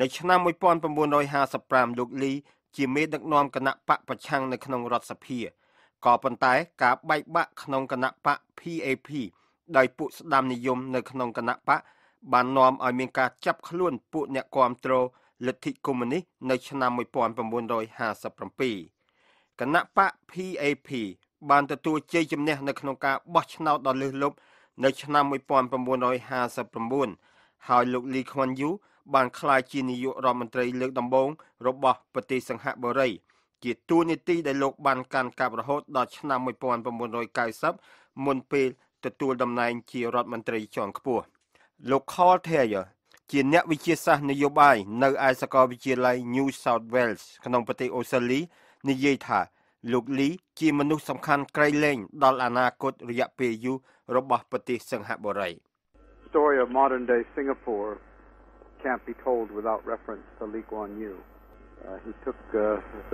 [SPEAKER 4] នៅឆ្នាំ1955លោកលីជាមេដឹកនាំគណបក្សប្រឆាំងនៅក្នុងរដ្ឋសភាក៏ប៉ុន្តែការបែកបាក់ក្នុងគណបក្ស PAP ដោយពួកស្ដាំនិយមនៅក្នុងគណបក្សបាននាំឲ្យមានការចាប់ខ្លួនពួកអ្នកគាំទ្រលទ្ធិកុម្មុយនីសនៅឆ្នាំ1957គណបក្ស PAP បានទទួលជ័យជំនះនៅក្នុងការបោះឆ្នោតដ៏លើសលប់នៅឆ្នាំ1959ហើយលោកលីខ្វាន់យូបានក្លាយជានាយករដ្ឋមន្ត្រីលើកដំបូងរបស់ប្រទេសសិង្ហបុរីជាតួនាទីដែលលោកបានកាន់កាប់រហូតដល់ឆ្នាំ1990មុនពេលទទួលតំណែងជារដ្ឋមន្ត្រីជាន់ខ្ពស់លោក Carl Thayer ជាអ្នកវិទ្យាសាស្ត្រនយោបាយនៅឯសាកលវិទ្យាល័យ New South Wales ក្នុងប្រទេសអូស្ត្រាលីនិយាយថាលោកលីជាមនុស្សសំខាន់ក្រៃលែងដល់អនាគតរយៈពេលយូររបស់ប្រទេសសិង្ហបុរី
[SPEAKER 11] Story of modern day Singapore can't be told without reference to Lee Kuan Yew. He took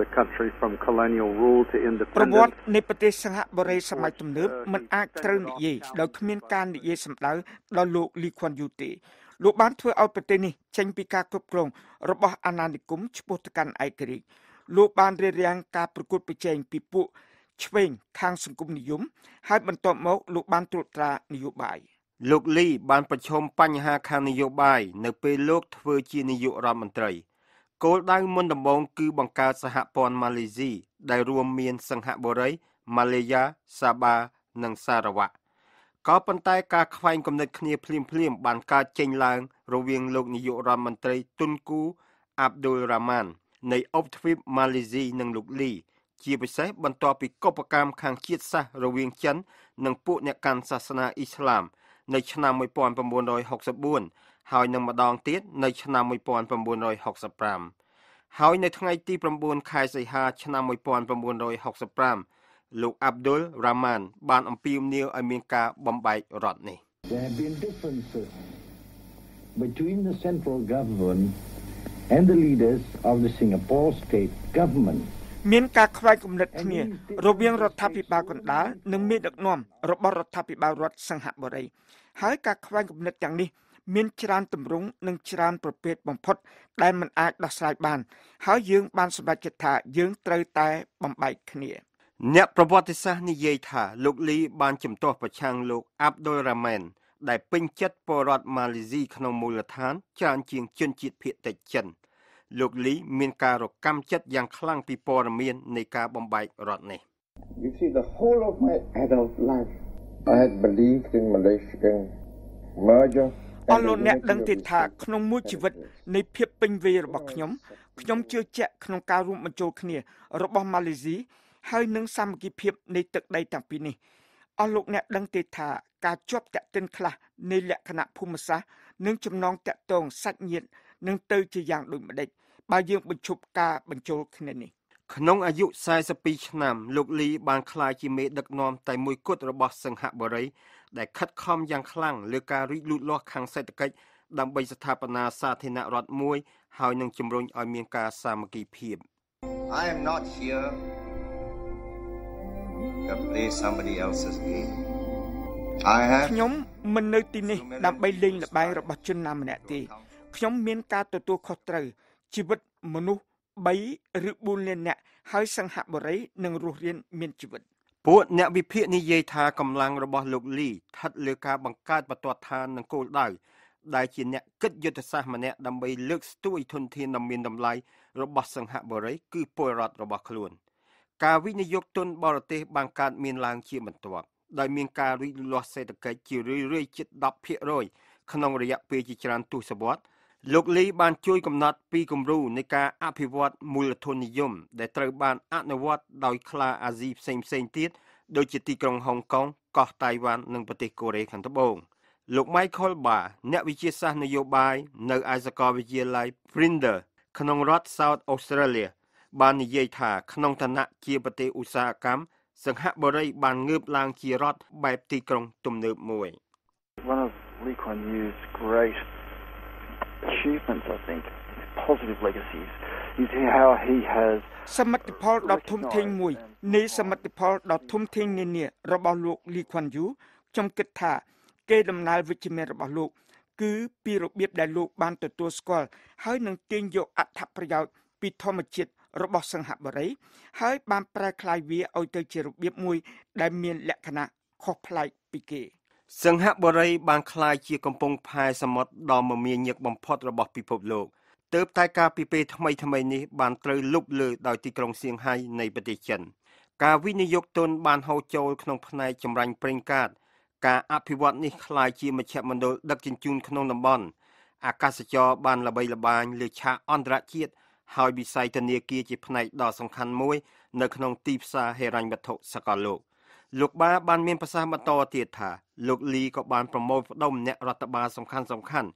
[SPEAKER 11] the country from colonial rule to independence.
[SPEAKER 12] ប្រវត្តិនៃប្រទេសសិង្ហបុរីសម័យទំនើបមិនអាចត្រូវនិយាយដោយគ្មានការនិយាយសម្ដៅដល់លោកលីខ្វាន់យូទេលោកបានធ្វើឲ្យប្រទេសនេះចេញពីការគ្រប់គ្រងរបស់អាណានិគមឆ្ពោះទៅកាន់ឯករាជ្យលោកបានរារាំងការប្រកួតប្រជែងពីពួកឆ្វេងខាងសង្គមនិយមហើយបន្ទាប់មកលោកបានត្រួតត្រានយោបាយ
[SPEAKER 4] លោកលីបានប្រឈមបញ្ហាខាងនយោបាយនៅពេលលោកធ្វើជានាយករដ្ឋមន្ត្រីគោលដៅមុនដំបូងគឺបង្កើតសហព័ន្ធម៉ាឡេស៊ីដែលរួមមានសិង្ហបុរីម៉ាឡេយ៉ាសាបានិងសារ៉ាវ៉ាក់ក៏ប៉ុន្តែការខ្វែងគំនិតគ្នាភ្លាមៗបានកើតចេញឡើងរវាងលោកនាយករដ្ឋមន្ត្រីទុនគូអាប់ឌុលរ៉ាម៉ាននៃអុបទ្វីបម៉ាឡេស៊ីនិងលោកលីជាពិសេសបន្ទាប់ពីកុបកម្មខាងជាតិសាសន៍រវាងចិននិងពួកអ្នកកាន់សាសនាអ៊ីស្លាមនៅឆ្នាំ1964ហើយនឹងម្ដងទៀតនៅឆ្នាំ1965ហើយនៅថ្ងៃទី9ខែសីហាឆ្នាំ1965លោកអាប់ឌុលរ៉ាម៉ានបានអំពាវនាវឲ្យមានការបំបែករដ្ឋនេះ
[SPEAKER 13] There have been differences between the central government and the leaders of the Singapore state government
[SPEAKER 12] មានការខ្វែងគំនិតគ្នារវាងរដ្ឋាភិបាលកណ្ដាលនិងមេដឹកនាំរបស់រដ្ឋាភិបាលរដ្ឋសិង្ហបុរីហើយការខ្វែងគំនិតទាំងនេះមានច្រើនទម្រង់និងច្រើនប្រភេទបំផុតដែលមិនអាចដោះស្រាយបានហើយយើងបានសម្រេចចិត្តថាយើងត្រូវតែបំបែកគ្នា
[SPEAKER 4] អ្នកប្រវត្តិសាស្ត្រនិយាយថាលោកលីបានជំទាស់ប្រឆាំងលោកអាប់ឌុលរ៉ាម៉ែនដែលពេញចិត្តពលរដ្ឋម៉ាឡេស៊ីក្នុងមូលដ្ឋានច្រើនជាងជនជាតិភាគតិចចិនលោកលីមានការរកាំចិត្តយ៉ាងខ្លាំងពីព័ត៌មាននៃការបំបែករដ្ឋនេះ
[SPEAKER 14] You see the whole of my adult life I had believed in Malaysian merger
[SPEAKER 12] អស់លោកអ្នកដឹងទេថាក្នុងមួយជីវិតនៃភាពពេញវ័យរបស់ខ្ញុំខ្ញុំជឿជាក់ក្នុងការរួមបញ្ចូលគ្នារបស់ម៉ាឡេស៊ីហើយនឹងសាមគ្គីភាពនៃទឹកដីទាំងពីរនេះអស់លោកអ្នកដឹងទេថាការជាប់ទាក់ទិនខ្លះនៃលក្ខណៈភូមិសាស្ត្រនិងចំណងទាក់ទងសាច់ញាតិនឹងទៅជាយ៉ាងដូចម្ដេច បើយើងបញ្ឈប់ការបញ្ចូលគ្នានេះ
[SPEAKER 4] ក្នុងអាយុ42ឆ្នាំលោកលីបានក្លាយជាមេដឹកនាំតែមួយគត់របស់សិង្ហបុរីដែលខិតខំយ៉ាងខ្លាំងលើការរីកលូតលាស់ខាងសេដ្ឋកិច្ចដើម្បីស្ថាបនាសាធារណរដ្ឋមួយហើយនឹងជំរុញឲ្យមានការសាមគ្គីភាព
[SPEAKER 14] I am not here to play somebody else's game. I have
[SPEAKER 12] ខ្ញុំមិននៅទីនេះដើម្បីលេងល្បែងរបស់ជនណាម្នាក់ទេខ្ញុំមានការទទួលខុសត្រូវជីវិតមនុស្ស3ឬ4លាននាក់ហើយសិង្ហបុរីនឹងរស់រានមានជីវិត
[SPEAKER 4] ពួកអ្នកវិភាគនិយាយថាកម្លាំងរបស់លោកលីស្ថិតលើការបង្កើតបន្ទាត់ឋាននិងគោលដៅដែលជាអ្នកគិតយុទ្ធសាស្ត្រម្នាក់ដើម្បីលើកស្ទួយធនធានដ៏មានតម្លៃរបស់សិង្ហបុរីគឺពលរដ្ឋរបស់ខ្លួនការវិនិយោគទុនបរទេសបានកើតមានឡើងជាបន្ទាប់ដោយមានការរីកលូតលាស់សេដ្ឋកិច្ចជារឿយៗជិត10%ក្នុងរយៈពេលជាច្រើនទសវត្សរ៍លោកលីបានជួយកំណត់ពីគំរូនៃការអភិវឌ្ឍមូលធននិយមដែលត្រូវបានអនុវត្តដោយខ្លាអាស៊ីផ្សេងផ្សេងទៀតដូចជាទីក្រុងហុងកុងកោះតៃវ៉ាន់និងប្រទេសកូរ៉េខាងត្បូងលោក Michael Barr អ្នកវិទ្យាសាស្ត្រនយោបាយនៅឯសាកលវិទ្យាល័យ Flinders ក្នុងរដ្ឋ South Australia បាននិយាយថាក្នុងឋានៈជាប្រទេសឧស្សាហកម្មសិង្ហបុរីបានងើបឡើងជារដ្ឋបែបទីក្រុងទំនើបមួយ
[SPEAKER 15] One of Lee Kuan Yew's great achievements, I think, his positive legacies, is how he has
[SPEAKER 12] សមិទ្ធផលដ៏ធំធេងមួយនៃសមិទ្ធផលដ៏ធំធេងនានារបស់លោកលីខ្វាន់យូខ្ញុំគិតថាកេរដំណែលវិជ្ជមានរបស់លោកគឺពីរបៀបដែលលោកបានទទួលស្គាល់ហើយនឹងទាញយកអត្ថប្រយោជន៍ពីធម្មជាតិរបស់សិង្ហបុរីហើយបានប្រែក្លាយវាឲ្យទៅជារបៀបមួយដែលមានលក្ខណៈខុសប្លែកពីគេ
[SPEAKER 4] សិង្ហបុរីបានក្លាយជាកំពង់ផែសមុទ្រដ៏មមាញឹកបំផុតរបស់ពិភពលោកទើបតែកាលពីពេលថ្មីៗនេះបានត្រូវលុបលើដោយទីក្រុងសៀងហៃនៃប្រទេសចិនការវិនិយោគទុនបានហូរចូលក្នុងផ្នែកចម្រាញ់ប្រេងកាតការអភិវឌ្ឍនេះក្លាយជាមជ្ឈមណ្ឌលដឹកជញ្ជូនក្នុងតំបន់អាកាសចរបានល្បីល្បាញលើឆាកអន្តរជាតិហើយវិស័យធនាគារជាផ្នែកដ៏សំខាន់មួយនៅក្នុងទីផ្សារហិរញ្ញវត្ថុសកលលោកលោកបាបានមានប្រសាសន៍បន្តទៀតថាលោកលីក៏បានប្រមូលផ្ដុំអ្នករដ្ឋបាលសំខាន់សំខាន់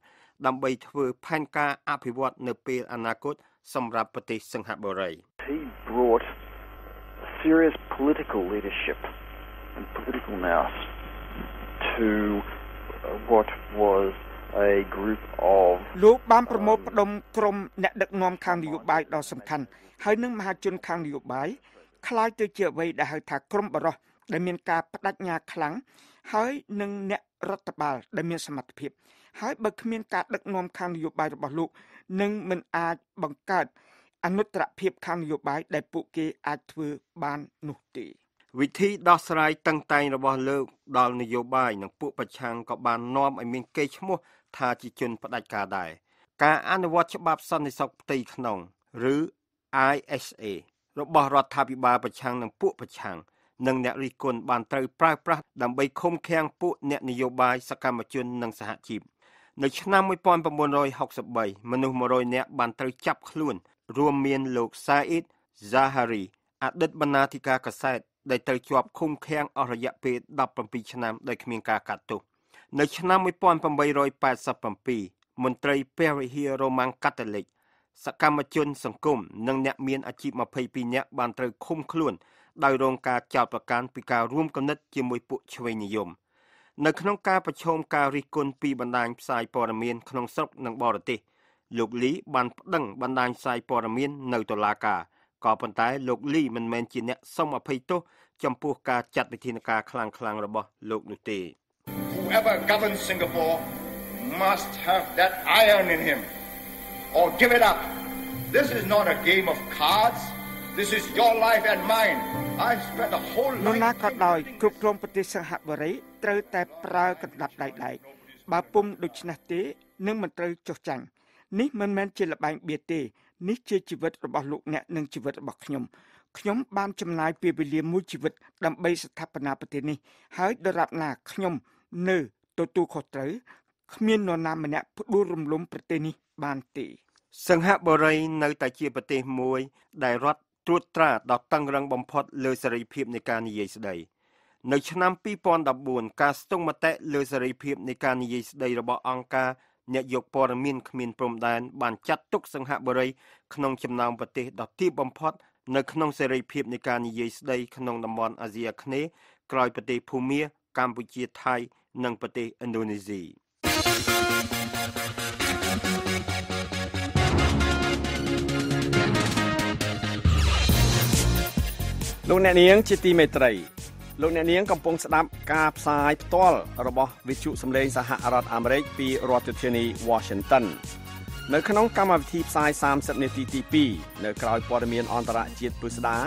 [SPEAKER 4] ដើម្បីធ្វើផែនការអភិវឌ្ឍនៅពេលអនាគតសម្រាប់ប្រទេសសិង្ហបុរី
[SPEAKER 15] He brought serious political leadership and political nous to what was a group of
[SPEAKER 12] លោកបានប្រមូលផ្ដុំក្រុមអ្នកដឹកនាំខាងនយោបាយដ៏សំខាន់ហើយនឹងមហាជនខាងនយោបាយក្លាយទៅជាអ្វីដែលហៅថាក្រុមបរិសុទ្ធដែលមានការបដិញ្ញាខ្លាំងហើយនឹងអ្នករដ្ឋបាលដែលមានសមត្ថភាពហើយបើគ្មានការដឹកនាំខាងនយោបាយរបស់លោកនឹងមិនអាចបង្កើតអនុត្តរភាពខាងនយោបាយដែលពួកគេអាចធ្វើបាននោះទេ
[SPEAKER 4] វិធីដោះស្រាយតឹងតែងរបស់លោកដល់នយោបាយនិងពួកប្រឆាំងក៏បាននាំឲ្យមានកេរ្តិ៍ឈ្មោះថាជាជនផ្ដាច់ការដែរការអនុវត្តច្បាប់សន្តិសុខផ្ទៃក្នុងឬ ISA របស់រដ្ឋាភិបាលប្រឆាំងនិងពួកប្រឆាំងនិងអ្នករិះគន់បានត្រូវប្រើប្រាស់ដើម្បីឃុំឃាំងពួកអ្នកនយោបាយសកម្មជននិងសហជីពនៅឆ្នាំ1963មនុស្ស100នាក់បានត្រូវចាប់ខ្លួនរួមមានលោកសាអ៊ីតហ្សាហារីអតីតបណ្ណាធិការកាសែតដែលត្រូវជាប់ឃុំឃាំងអស់រយៈពេល17ឆ្នាំដោយគ្មានការកាត់ទោសនៅឆ្នាំ1887មន្ត្រីព្រះវិហាររ៉ូម៉ាំងកាតូលិកសកម្មជនសង្គមនិងអ្នកមានអាជីព22នាក់បានត្រូវឃុំខ្លួនដោយរងការចោទប្រកាន់ពីការរួមគំនិតជាមួយពួកឆ្វេងនិយមនៅក្នុងការប្រឈមការរិះគន់ពីបណ្ដាញផ្សាយព័ត៌មានក្នុងស្រុកនិងបរទេសលោកលីបានប្តឹងបណ្ដាញផ្សាយព័ត៌មាននៅតុលាការក៏ប៉ុន្តែលោកលីមិនមែនជាអ្នកសុំអភ័យទោសចំពោះការចាត់វិធានការខ្លាំងៗរបស់លោកនោះទេ
[SPEAKER 14] Whoever governs Singapore must have that iron in him or give it up. This is not a game of cards. This is your life and mine. I've spent a whole
[SPEAKER 12] នរណាក៏ដោយគ្រប់គ្រងប្រទេសសិង្ហបុរីត្រូវតែប្រើកណ្ដាប់ដៃដែកបើពុំដូច្នេះទេនឹងមិនត្រូវចុះចាញ់នេះមិនមែនជាល្បែងបៀទេនេះជាជីវិតរបស់លោកអ្នកនិងជីវិតរបស់ខ្ញុំខ្ញុំបានចំណាយពេលវេលាមួយជីវិតដើម្បីស្ថាបនាប្រទេសនេះហើយដរាបណាខ្ញុំនៅទទួលខុសត្រូវគ្មាននរណាម្នាក់ផ្ដួលរំលំប្រទេសនេះបានទេ
[SPEAKER 4] សិង្ហបុរីនៅតែជាប្រទេសមួយដែលរដ្ឋត្រួតត្រាដ៏តឹងរឹងបំផុតលើសេរីភាពនៃការនិយាយស្ដីនៅឆ្នាំ2014ការស្ទង់មតិលើសេរីភាពនៃការនិយាយស្ដីរបស់អង្គការ អ្នកយកព័ត៌មានគ្មានព្រំដែនបានចាត់ទុកសិង្ហបុរីក្នុងចំណោមប្រទេសដ៏ទាបបំផុតនៅក្នុងសេរីភាពនៃការនិយាយស្ដីក្នុងតំបន់អាស៊ីអាគ្នេយ៍ក្រោយប្រទេសភូមាកម្ពុជាថៃនិងប្រទេសឥណ្ឌូនេស៊ី
[SPEAKER 3] លោកអ្នកនាងជាទីមេត្រីលោកអ្នកនាងកំពុងស្ដាប់ការផ្សាយផ្ទាល់របស់វិទ្យុសំឡេងសហរដ្ឋអាមេរិកពីរដ្ឋធានី Washington នៅក្នុងកម្មវិធីផ្សាយ30នាទីទី2នៅក្រោយព័ត៌មានអន្តរជាតិពិស្ដា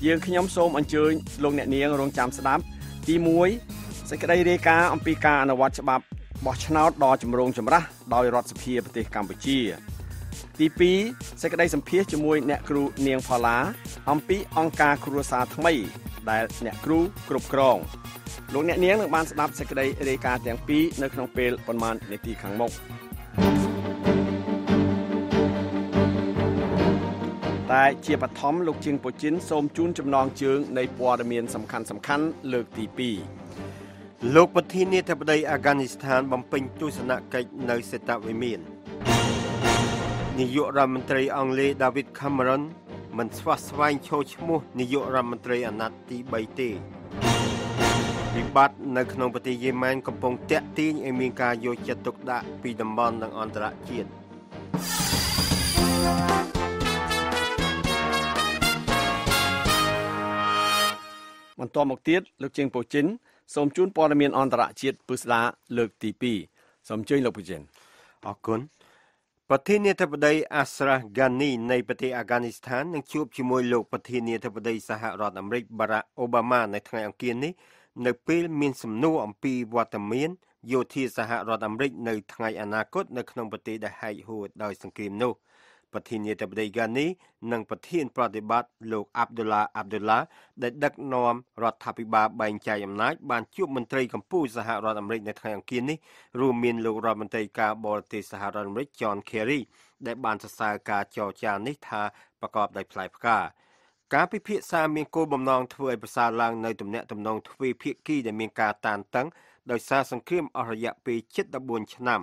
[SPEAKER 3] យើងខ្ញុំសូមអញ្ជើញលោកអ្នកនាងរងចាំស្ដាប់ទី1សេចក្តីរាយការណ៍អំពីការអនុវត្តច្បាប់បោះឆ្នោតដ៏ចម្រូងចម្រាសដោយរដ្ឋសភាប្រទេសកម្ពុជាទី2សេចក្តីសម្ភាសជាមួយអ្នកគ្រូនាងផល្លាអំពីអង្គការគ្រួសារថ្មីដែលអ្នកគ្រូគ្រប់គ្រងលោកអ្នកនាងនឹងបានស្ដាប់សេចក្តីរាយការណ៍ទាំងពីរនៅក្នុងពេលប៉ុន្មាននាទីខាងមុខតែជាបឋមលោកជាងពូជីនសូមជូនចំណងជើងនៃព័ត៌មានសំខាន់ៗលើកទី2
[SPEAKER 4] លោកប្រធានាធិបតីអាហ្គានីស្ថានបំពេញទស្សនកិច្ចនៅសេតវិមាននាយករដ្ឋមន្ត្រីអង់គ្លេស David Cameron មិនស្វះស្វែងឈរឈ្មោះនាយករដ្ឋមន្ត្រីអាណត្តិទី3ទេវិបត្តិនៅក្នុងប្រទេសយេម៉ែនកំពុងទាក់ទាញឲ្យមានការយកចិត្តទុកដាក់ពីតំបន់និងអន្តរជាតិ
[SPEAKER 3] បន្តមកទៀតលោកជាងពូជីនសូមជូនព័ត៌មានអន្តរជាតិពិស្ដាលើកទី2សូមអញ្ជើញលោកពូជីន
[SPEAKER 4] អរគុណប្រធានាធិបតីអាស្រាហ្គានីនៃប្រទេសអាហ្គានីស្ថាននឹងជួបជាមួយលោកប្រធានាធិបតីសហរដ្ឋអាមេរិកបារ៉ាក់អូបាម៉ានៅថ្ងៃអង្គារនេះនៅពេលមានសំណួរអំពីវត្តមានយោធាសហរដ្ឋអាមេរិកនៅថ្ងៃអនាគតនៅក្នុងប្រទេសដែលហែកហួរដោយសង្គ្រាមនោះប្រធានាធិបតីហ្គានីនិងប្រធានប្រតិបត្តិលោកអាប់ឌុឡាអាប់ឌុឡាដែលដឹកនាំរដ្ឋាភិបាលបែងចែកអំណាចបានជួបមន្ត្រីកម្ពុជាសហរដ្ឋអាមេរិកនៅថ្ងៃអង្គារនេះរួមមានលោករដ្ឋមន្ត្រីការបរទេសសហរដ្ឋអាមេរិក John Kerry ដែលបានសរសើរការចរចានេះថាប្រកបដោយផ្លែផ្កាការពិភាក្សាមានគោលបំណងធ្វើឲ្យប្រសើរឡើងនៅទំនាក់ទំនងទ្វេភាគីដែលមានការតានតឹងដោយសារសង្គ្រាមអស់រយៈពេលជិត14ឆ្នាំ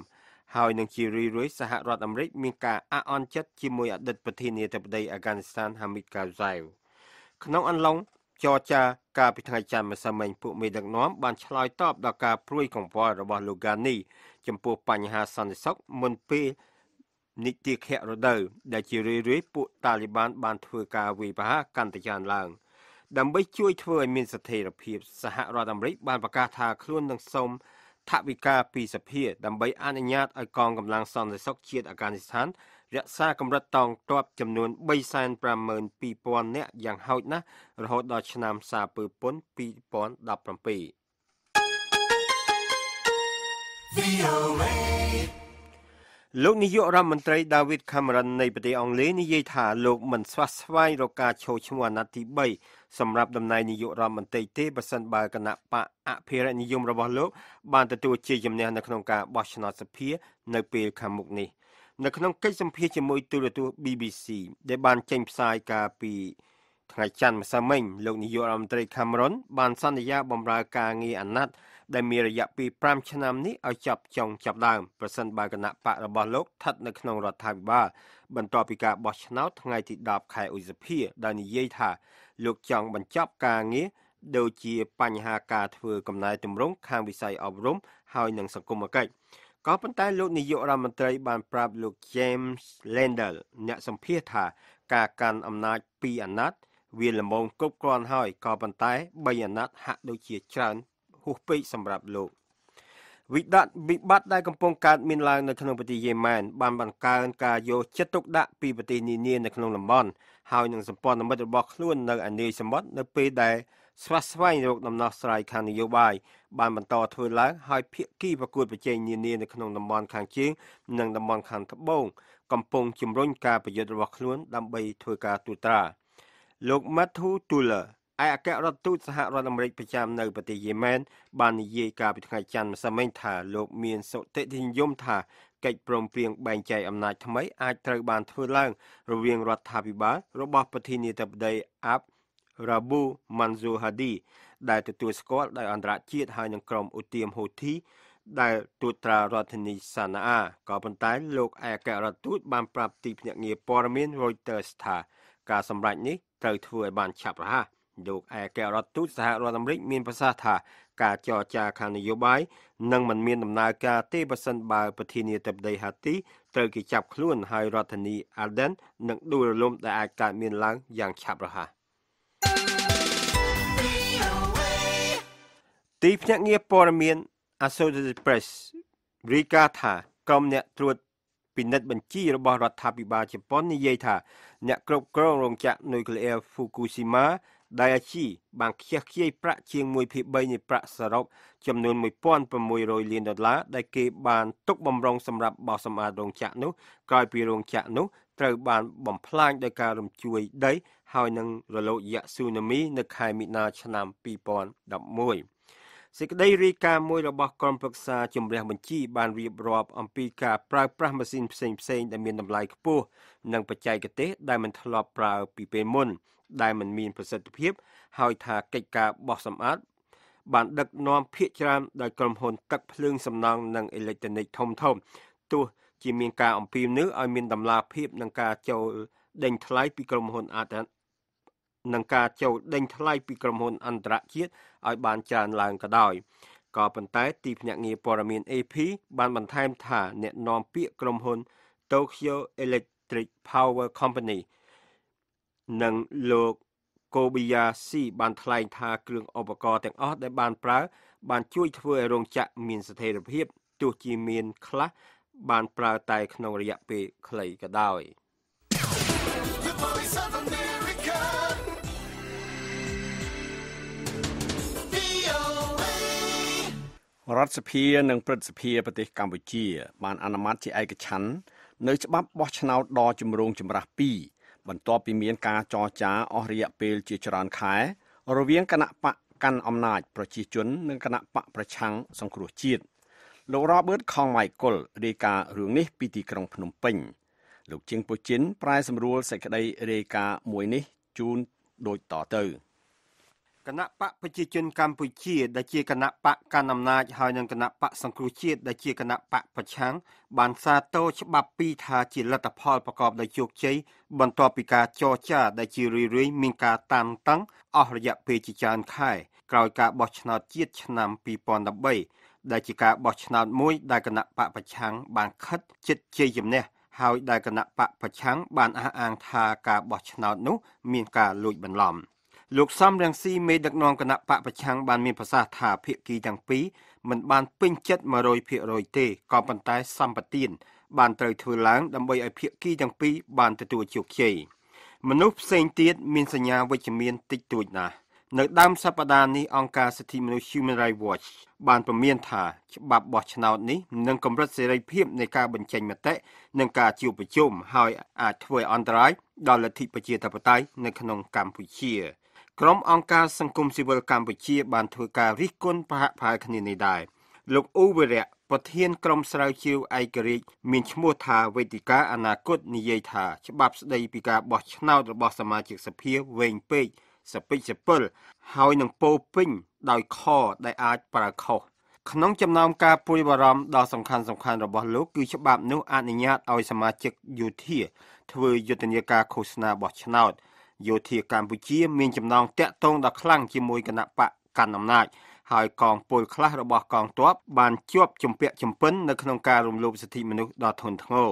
[SPEAKER 4] ហើយនឹងជារឿយៗសហរដ្ឋអាមេរិកមានការអាក់អន់ចិត្តជាមួយអតីតប្រធានាធិបតីអាហ្គានីស្ថានហាមីតកាហ្សៃក្នុងអន្លង់ចរចាកាលពីថ្ងៃច័ន្ទម្សិលមិញពួកមេដឹកនាំបានឆ្លើយតបដល់ការព្រួយកង្វល់របស់លោកហ្គានីចំពោះបញ្ហាសន្តិសុខមុនពេលនិទាខរដូវដែលជារឿយៗពួកតាលីបានបានធ្វើការវាយប្រហារកាន់តែច្រើនឡើងដើម្បីជួយធ្វើឲ្យមានស្ថិរភាពសហរដ្ឋអាមេរិកបានប្រកាសថាខ្លួននឹងសូមថវិកាពីសភាដើម្បីអនុញ្ញាតឲ្យកងកម្លាំងសន្តិសុខជាតិអាហ្គានីស្ថានរក្សាកម្រិតតងទ័ពចំនួន 352,000 នាក់យ៉ាងហោចណាស់រហូតដល់ឆ្នាំសាពើពុន2017លោកនាយករដ្ឋមន្ត្រី David Cameron នៃប្រទេសអង់គ្លេសនិយាយថាលោកមិនស្វះស្វែងរកការឈរឈ្មោះអាណត្តិទី3សម្រាប់តំណែងនាយករដ្ឋមន្ត្រីទេបើសិនបើគណៈបកអភិរក្សនិយមរបស់លោកបានទទួលជ័យជំនះនៅក្នុងការបោះឆ្នោតសភានៅពេលខាងមុខនេះនៅក្នុងកិច្ចសម្ភាសជាមួយទូរទស្សន៍ BBC ដែលបានចេញផ្សាយកាលពីថ្ងៃច័ន្ទម្សិលមិញលោកនាយករដ្ឋមន្ត្រី Cameron បានសន្យាបម្រើការងារអាណត្តិដែលមានរយៈពេល5ឆ្នាំនេះឲ្យចាប់ចុងចាប់ដើមប្រសិនបើគណៈបករបស់លោកស្ថិតនៅក្នុងរដ្ឋាភិបាលបន្ទាប់ពីការបោះឆ្នោតថ្ងៃទី10ខែឧសភាដោយនិយាយថាលោកចង់បញ្ចប់ការងារដូចជាបញ្ហាការធ្វើកំណែទម្រង់ខាងវិស័យអប់រំហើយនិងសង្គមកិច្ចក៏ប៉ុន្តែលោកនាយករដ្ឋមន្ត្រីបានប្រាប់លោក James Landell អ្នកសម្ភាសថាការកាន់អំណាច2អាណត្តិវាល្មមគ្រប់គ្រាន់ហើយក៏ប៉ុន្តែ3អាណត្តិហាក់ដូចជាច្រើនហួសពេកសម្រាប់លោកវិបត្តិដែលកំពុងកើតមានឡើងនៅក្នុងប្រទេសយេម៉ែនបានបង្កើនការយកចិត្តទុកដាក់ពីប្រទេសនានានៅក្នុងតំបន់ហើយនឹងសម្ព័ន្ធមិត្តរបស់ខ្លួននៅឯនាយសមុទ្រនៅពេលដែលស្វះស្វែងរកដំណោះស្រាយខាងនយោបាយបានបន្តធ្វើឡើងហើយភាគីប្រកួតប្រជែងនានានៅក្នុងតំបន់ខាងជើងនិងតំបន់ខាងត្បូងកំពុងជំរុញការប្រយុទ្ធរបស់ខ្លួនដើម្បីធ្វើការទូត្រាលោក Matthew Tuller ឯកអគ្គរដ្ឋទូតសហរដ្ឋអាមេរិកប្រចាំនៅប្រទេសយេម៉ែនបាននិយាយកាលពីថ្ងៃច័ន្ទម្សិលមិញថាលោកមានសុទិដ្ឋិនិយមថាកិច្ចព្រមព្រៀងបែងចែកអំណាចថ្មីអាចត្រូវបានធ្វើឡើងរវាងរដ្ឋាភិបាលរបស់ប្រធានាធិបតីអាប់រ៉ាប៊ូម៉ាន់ស៊ូហាឌីដែលទទួលស្គាល់ដោយអន្តរជាតិហើយនឹងក្រុមឧទាមហូធី ដែលត្រួតត្រារដ្ឋធានីសាណាអាក៏ប៉ុន្តែលោកឯកអគ្គរដ្ឋទូតបានប្រាប់ទីភ្នាក់ងារព័ត៌មាន Reuters ថាការសម្រេចនេះត្រូវធ្វើឲ្យបានឆាប់រហ័សលោកឯកអគ្គរដ្ឋទូតសហរដ្ឋអាមេរិកមានប្រសាសន៍ថាការចរចាខាងនយោបាយនឹងមិនមានដំណើរការទេប្រសិនបើប្រធានាធិបតីហាទីត្រូវគេចាប់ខ្លួនហើយរដ្ឋធានីអាល់ដិននឹងដួលរលំដែលអាចកើតមានឡើងយ៉ាងឆាប់រហ័សទីភ្នាក់ងារព័ត៌មាន Associated Press រាយការណ៍ថាក្រុមអ្នកត្រួតពិនិត្យបញ្ជីរបស់រដ្ឋាភិបាលជប៉ុននិយាយថាអ្នកគ្រប់គ្រងរោងចក្រនុយក្លេអ៊ែរ Fukushima Daiichi បានខ្ជះខ្ជាយប្រាក់ជាង1/3នៃប្រាក់សរុបចំនួន1600លានដុល្លារដែលគេបានទុកបំរុងសម្រាប់បោសសម្អាតរោងចក្រនោះក្រោយពីរោងចក្រនោះត្រូវបានបំផ្លាញដោយការរំជួយដីហើយនឹងរលកយក្សស៊ូណាមីនៅខែមីនាឆ្នាំ2011សេចក្តីរាយការណ៍មួយរបស់ក្រុមប្រឹក្សាជំរះបញ្ជីបានរៀបរាប់អំពីការប្រើប្រាស់ម៉ាស៊ីនផ្សេងៗដែលមានតម្លៃខ្ពស់និងបច្ចេកទេសដែលមិនធ្លាប់ប្រើពីពេលមុនដែលមិនមានប្រសិទ្ធភាពហើយថាកិច្ចការបោសសម្អាតបានដឹកនាំភាគច្រើនដោយក្រុមហ៊ុនទឹកភ្លើងសំណង់និងអេឡិចត្រូនិកធំៗទោះជាមានការអំពាវនាវឲ្យមានតម្លាភាពនិងការចូលដេញថ្លៃពីក្រុមហ៊ុននិងការចូលដេញថ្លៃពីក្រុមហ៊ុនអន្តរជាតិឲ្យបានច្រើនឡើងក៏ដោយក៏ប៉ុន្តែទីភ្នាក់ងារព័ត៌មាន AP បានបន្ថែមថាអ្នកនាំពាក្យក្រុមហ៊ុន Tokyo Electric Power Company និងលោក Kobayashi បានថ្លែងថាគ្រឿងឧបករណ៍ទាំងអស់ដែលបានប្រើបានជួយធ្វើឲ្យរោងចក្រមានស្ថិរភាពទោះជាមានខ្លះបានប្រើតែក្នុងរយៈពេលខ្លីក៏ដោយ
[SPEAKER 3] រដ្ឋសភានិងព្រឹទ្ធសភាប្រទេសកម្ពុជាបានអនុម័តជាឯកច្ឆន្ទនៅច្បាប់បោះឆ្នោតដ៏ចម្រូងចម្រាស2បន្ទាប់ពីមានការចរចាអស់រយៈពេលជាច្រើនខែរវាងគណបក្សកាន់អំណាចប្រជាជននិងគណបក្សប្រឆាំងសង្គ្រោះជាតិលោករ៉ូប៊ឺតខងម៉ៃកុលរាយការណ៍រឿងនេះពីទីក្រុងភ្នំពេញលោកជាងពូជីនប្រែសម្រួលសេចក្តីរាយការណ៍មួយនេះជូនដូចតទៅ
[SPEAKER 4] គណបក្សប្រជាជនកម្ពុជាដែលជាគណបក្សកាន់អំណាចហើយនិងគណបក្សសង្គ្រោះជាតិដែលជាគណបក្សប្រឆាំងបានសាទរច្បាប់ពីរថាជាលទ្ធផលប្រកបដោយជោគជ័យបន្ទាប់ពីការចរចាដែលជារឿយៗមានការតានតឹងអស់រយៈពេលជាច្រើនខែក្រោយការបោះឆ្នោតជាតិឆ្នាំ2013ដែលជាការបោះឆ្នោតមួយដែលគណបក្សប្រឆាំងបានខិតជិតជ័យជំនះហើយដែលគណបក្សប្រឆាំងបានអះអាងថាការបោះឆ្នោតនោះមានការលួចបន្លំលោកសំរងស៊ីមេដឹកនាំគណបក្សប្រឆាំងបានមានប្រសាសន៍ថាភាគីទាំងពីរមិនបានពេញចិត្ត100%ទេក៏ប៉ុន្តែសម្បទានបានត្រូវធ្វើឡើងដើម្បីឲ្យភាគីទាំងពីរបានទទួលជោគជ័យមនុស្សផ្សេងទៀតមានសញ្ញាវិជ្ជមានតិចតួចណាស់នៅដើមសប្តាហ៍នេះអង្គការសិទ្ធិមនុស្ស Human Rights Watch បានព្រមានថាច្បាប់បោះឆ្នោតនេះនឹងកម្រិតសេរីភាពនៃការបញ្ចេញមតិនិងការជួបប្រជុំហើយអាចធ្វើឲ្យអន្តរាយដល់លទ្ធិប្រជាធិបតេយ្យនៅក្នុងកម្ពុជាក្រុមអង្គការសង្គមស៊ីវិលកម្ពុជាបានធ្វើការរិះគន់ប្រហាក់ប្រហែលគ្នានេះដែរលោកអ៊ូវិរៈប្រធានក្រុមស្រាវជ្រាវឯករាជ្យមានឈ្មោះថាវេទិកាអនាគតនិយាយថាច្បាប់ស្តីពីការបោះឆ្នោតរបស់សមាជិកសភាវែងពេកសពិចសពិលហើយនឹងពោពេញដោយខដែលអាចប្រើខុសក្នុងចំណោមការព្រួយបារម្ភដ៏សំខាន់ៗរបស់លោកគឺច្បាប់នោះអនុញ្ញាតឲ្យសមាជិកយោធាធ្វើយុទ្ធនាការឃោសនាបោះឆ្នោតយោធាកម្ពុជាមានចំណងតាក់ទងដ៏ខ្លាំងជាមួយគណបក្សកាន់អំណាចហើយកងពលខ្លះរបស់កងទ័ពបានជាប់ជំពាក់ជំពិននៅក្នុងការរំលោភសិទ្ធិមនុស្សដ៏ធ្ងន់ធ្ងរ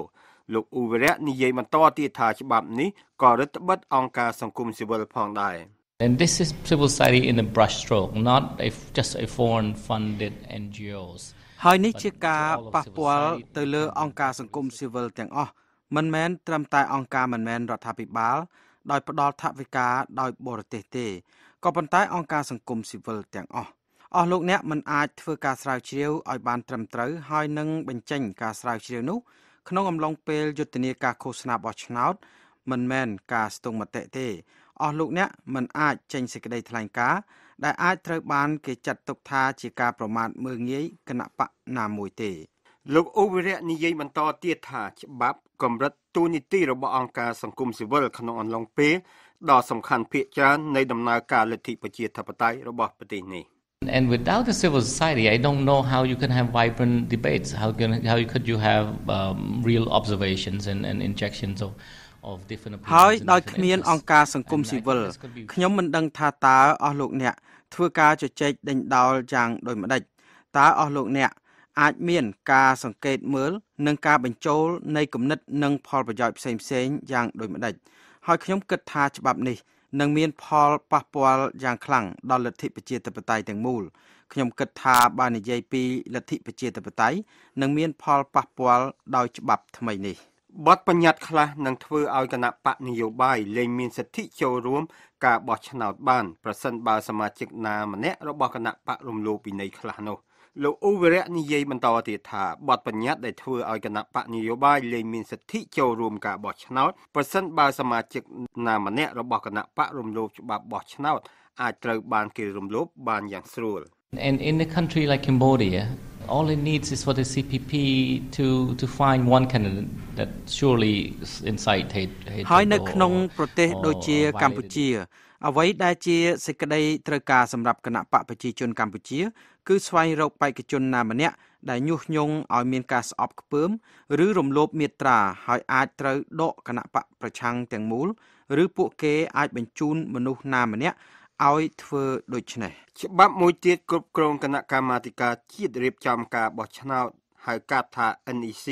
[SPEAKER 4] លោកអ៊ូវិរៈនិយាយបន្តទៀតថាច្បាប់នេះក៏រឹតបន្តឹងអង្គការសង្គមស៊ីវិលផងដែរ
[SPEAKER 16] And this is civil society in a brushstroke, not just a foreign funded NGOs.
[SPEAKER 17] ហើយនេះជាការប៉ះពាល់ទៅលើអង្គការសង្គមស៊ីវិលទាំងអស់មិនមែនត្រឹមតែអង្គការមិនមែនរដ្ឋាភិបាលដោយផ្ដល់ថវិកាដោយបរទេសទេក៏ប៉ុន្តែអង្គការសង្គមស៊ីវិលទាំងអស់អស់លោកអ្នកមិនអាចធ្វើការស្រាវជ្រាវឲ្យបានត្រឹមត្រូវហើយនឹងបញ្ចេញការស្រាវជ្រាវនោះក្នុងអំឡុងពេលយុទ្ធនាការឃោសនាបោះឆ្នោតមិនមែនការស្ទង់មតិទេអស់លោកអ្នកមិនអាចចេញសេចក្តីថ្លែងការណ៍ដែលអាចត្រូវបានគេចាត់ទុកថាជាការប្រមាថមើលងាយគណបក្សណាមួយទេ
[SPEAKER 4] លោកអ៊ូវិរៈនិយាយបន្តទៀតថាច្បាប់កម្រិតតួនាទីរបស់អង្គការសង្គមស៊ីវិលក្នុងអំឡុងពេលដ៏សំខាន់ភាគច្រើននៃដំណើរការលទ្ធិប្រជាធិបតេយ្យរបស់ប្រទេសនេះ
[SPEAKER 16] And without the civil society, I don't know how you can have vibrant debates. How could you have real observations and injections of different opinions?
[SPEAKER 17] ហើយដោយគ្មានអង្គការសង្គមស៊ីវិលខ្ញុំមិនដឹងថាតើអស់លោកអ្នកធ្វើការជជែកដេញដោលយ៉ាងដូចម្តេចតើអស់លោកអ្នកអាចមានការសង្កេតមើលនិងការបញ្ចូលនៃគំនិតនិងផលប្រយោជន៍ផ្សេងៗយ៉ាងដូចម្តេចហើយខ្ញុំគិតថាច្បាប់នេះនឹងមានផលប៉ះពាល់យ៉ាងខ្លាំងដល់លទ្ធិប្រជាធិបតេយ្យទាំងមូលខ្ញុំគិតថាបើនិយាយពីលទ្ធិប្រជាធិបតេយ្យនឹងមានផលប៉ះពាល់ដោយច្បាប់ថ្មីនេះ
[SPEAKER 4] បទបញ្ញត្តិខ្លះនឹងធ្វើឲ្យគណៈបកនយោបាយលែងមានសិទ្ធិចូលរួមការបោះឆ្នោតបានប្រសិនបើសមាជិកណាម្នាក់របស់គណៈបករំលោភវិន័យខ្លះនោះលោកអ៊ូវិរៈនិយាយបន្តទៀតថាបទបញ្ញត្តិដែលធ្វើឲ្យគណៈបកនយោបាយលែងមានសិទ្ធិចូលរួមការបោះឆ្នោតប្រសិនបើសមាជិកណាម្នាក់របស់គណៈបករំលោភច្បាប់បោះឆ្នោតអាចត្រូវបានគេរំលោភបានយ៉ាងស្រួល
[SPEAKER 16] And in a country like Cambodia, all it needs is for the CPP to find one candidate that surely incite hate.
[SPEAKER 17] ហើយនៅក្នុងប្រទេសដូចជាកម្ពុជាអ្វីដែលជាសេចក្តីត្រូវការសម្រាប់គណៈបកប្រជាជនកម្ពុជាគឺស្វែងរកបេក្ខជនណាម្នាក់ដែលញុះញង់ឲ្យមានការស្អប់ខ្ពើមឬរំលោភមាត្រាហើយអាចត្រូវដកគណៈបកប្រឆាំងទាំងមូលឬពួកគេអាចបញ្ជូនមនុស្សណាម្នាក់ឲ្យធ្វើដូច្នេះ
[SPEAKER 4] ច្បាប់មួយទៀតគ្រប់គ្រងគណៈកម្មាធិការជាតិរៀបចំការបោះឆ្នោតហៅកាត់ថា NEC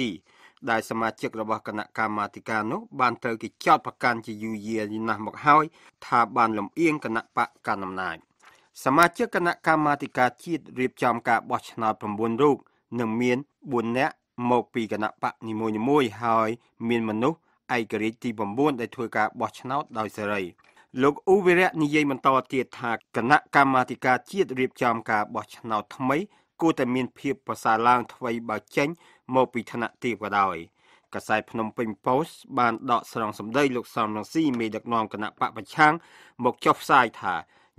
[SPEAKER 4] ដែលសមាជិករបស់គណៈកម្មាធិការនោះបានត្រូវគេចោទប្រកាន់ជាយូរយារណាស់មកហើយថាបានលំអៀងគណៈបកកណ្ដាលអំណាចសមាជិកគណៈកម្មាធិការជាតិរៀបចំការបោះឆ្នោត9រូបនិងមាន4នាក់មកពីគណៈបកនីមួយៗហើយមានមនុស្សឯករាជ្យទី9ដែលធ្វើការបោះឆ្នោតដោយសេរីលោកអ៊ូវិរៈនិយាយបន្តទៀតថាគណៈកម្មាធិការជាតិរៀបចំការបោះឆ្នោតថ្មីគួរតែមានភាពប្រសើរឡើងថ្មីបើចេញមកពីឋានៈទាបក៏ដោយកាសែតភ្នំពេញ Post បានដកស្រង់សម្ដីលោកសំរងស៊ីមេដឹកនាំគណៈបកប្រឆាំងមកចុះផ្សាយថា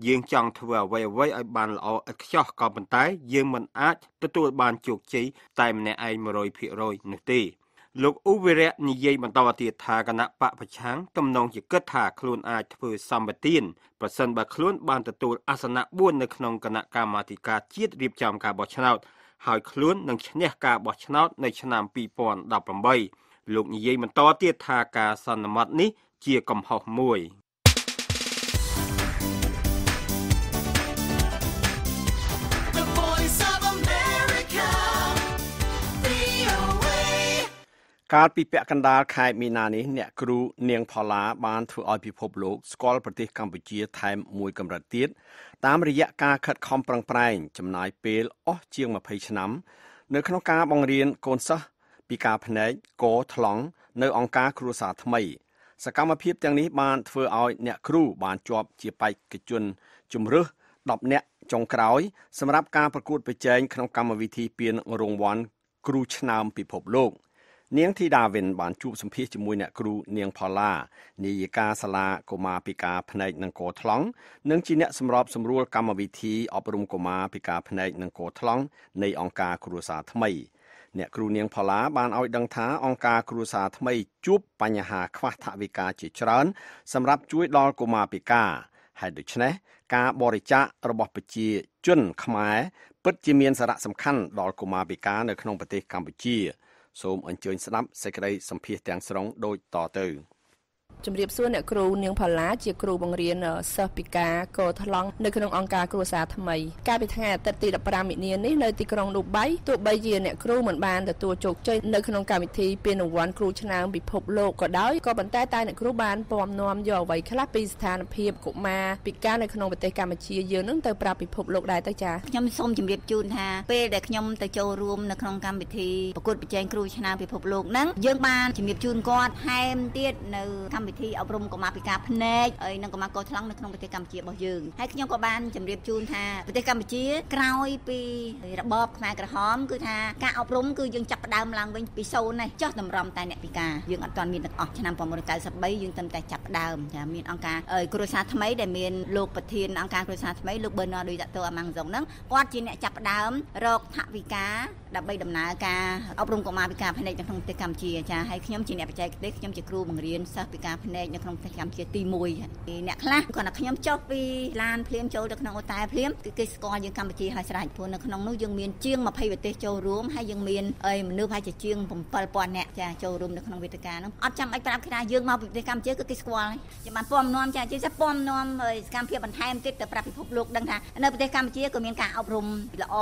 [SPEAKER 4] យើងចង់ធ្វើអ្វីៗឲ្យបានល្អឥតខ្ចោះក៏ប៉ុន្តែយើងមិនអាចទទួលបានជោគជ័យតែម្នាក់ឯង 100% នោះទេលោកអ៊ូវិរៈនិយាយបន្តទៀតថាគណៈបកប្រឆាំងទំនងជាគិតថាខ្លួនអាចធ្វើសម្បទានប្រសិនបើខ្លួនបានទទួលអាសនៈ4នៅក្នុងគណៈកម្មាធិការជាតិរៀបចំការបោះឆ្នោតហើយខ្លួននឹងឈ្នះការបោះឆ្នោតនៅឆ្នាំ2018លោកនិយាយបន្តទៀតថាការសន្មត់នេះជាកំហុសមួយ
[SPEAKER 3] កាលពីពាក់កណ្ដាលខែមីនានេះអ្នកគ្រូនាងផល្លាបានធ្វើឲ្យពិភពលោកស្គាល់ប្រទេសកម្ពុជាថែមមួយកម្រិតទៀតតាមរយៈការខិតខំប្រឹងប្រែងចំណាយពេលអស់ជាង20ឆ្នាំនៅក្នុងការបង្រៀនកូនសិស្សពីការភ្នែកកថ្លង់នៅអង្គការគ្រួសារថ្មីសកម្មភាពទាំងនេះបានធ្វើឲ្យអ្នកគ្រូបានជាប់ជាបេក្ខជនជំរើស10នាក់ចុងក្រោយសម្រាប់ការប្រកួតប្រជែងក្នុងកម្មវិធីពានរង្វាន់គ្រូឆ្នើមពិភពលោកនាងធីដាវិនបានជួបសម្ភាសជាមួយអ្នកគ្រូនាងផល្លានាយិកាសាលាកុមារពិការភ្នែកនិងកថ្លង់និងជាអ្នកសម្របសម្រួលកម្មវិធីអប់រំកុមារពិការភ្នែកនិងកថ្លង់នៃអង្គការគ្រួសារថ្មីអ្នកគ្រូនាងផល្លាបានឲ្យដឹងថាអង្គការគ្រួសារថ្មីជួបបញ្ហាខ្វះថវិកាជាច្រើនសម្រាប់ជួយដល់កុមារពិការហេតុដូច្នេះការបរិច្ចាគរបស់ប្រជាជនខ្មែរពិតជាមានសារៈសំខាន់ដល់កុមារពិការនៅក្នុងប្រទេសកម្ពុជាសូមអញ្ជើញស្ដាប់សេចក្តីសម្ភាសទាំងស្រុងដូចតទៅ
[SPEAKER 18] ជំរាបសួរអ្នកគ្រូនាងផល្លាជាគ្រូបង្រៀនសិស្សពិការកថ្លង់នៅក្នុងអង្គការគ្រួសារថ្មីកាលពីថ្ងៃអាទិត្យទី15មិនិនានេះនៅទីក្រុងឌូបៃទោះបីជាអ្នកគ្រូមិនបានទទួលជោគជ័យនៅក្នុងកម្មវិធីពានរង្វាន់គ្រូឆ្នើមពិភពលោកក៏ដោយក៏ប៉ុន្តែតែអ្នកគ្រូបានពំនាំយកអ្វីខ្លះពីស្ថានភាពកុមារពិការនៅក្នុងប្រទេសកម្ពុជាយើងនឹងទៅប្រាប់ពិភពលោកដែរទៅចា៎
[SPEAKER 19] ខ្ញុំសូមជម្រាបជូនថាពេលដែលខ្ញុំទៅចូលរួមនៅក្នុងកម្មវិធីប្រកួតប្រជែងគ្រូឆ្នើមពិភពលោកហ្នឹងយើងបានជម្រាបជូនគាត់ថែមទៀតនៅកម្មវិធីអប់រំកុមារពិការភ្នែកហើយនិងកុមារកថ្លង់នៅក្នុងប្រទេសកម្ពុជារបស់យើងហើយខ្ញុំក៏បានជម្រាបជូនថាប្រទេសកម្ពុជាក្រោយពីរបបខ្មែរក្រហមគឺថាការអប់រំគឺយើងចាប់ផ្ដើមឡើងវិញពីសូន្យនេះចោះតម្រាំតែអ្នកពិការយើងអត់ទាន់មានទាំងអស់ឆ្នាំ1993យើងត្រឹមតែចាប់ផ្ដើមចាមានអង្គការគ្រួសារថ្មីដែលមានលោកប្រធានអង្គការគ្រួសារថ្មីលោកបឺណាឌុយតាតូអាម៉ាំងសុងហ្នឹងគាត់ជាអ្នកចាប់ផ្ដើមរកថវិកាដើម្បីដំណើរការអប់រំកុមារពិការភ្នែកនៅក្នុងប្រទេសកម្ពុជាចាហើយខ្ញុំជាអ្នកបច្ចេកទេសខ្ញុំជាគ្រូបង្រៀនសិស្សពិការ ភ្នែកនៅក្នុងប្រទេសកម្ពុជាទី1អ្នកខ្លះគាត់ថាខ្ញុំចុះពីឡានភ្លាមចូលទៅក្នុងអូតែលភ្លាមគឺគេស្គាល់យើងកម្ពុជាហើយស្រេចព្រោះនៅក្នុងនោះយើងមានជាង20ប្រទេសចូលរួមហើយយើងមានមនុស្សប្រហែលជាជាង7000នាក់ចាចូលរួមនៅក្នុងវេទិកានោះអត់ចាំបាច់ប្រាប់គេថាយើងមកពីប្រទេសកម្ពុជាគឺគេស្គាល់ហើយចាំបានពំនាំចាជាពំនាំសកម្មភាពបន្ថែមទៀតទៅប្រាប់ពិភពលោកដឹងថានៅប្រទេសកម្ពុជាក៏មានការអប់រំល្អ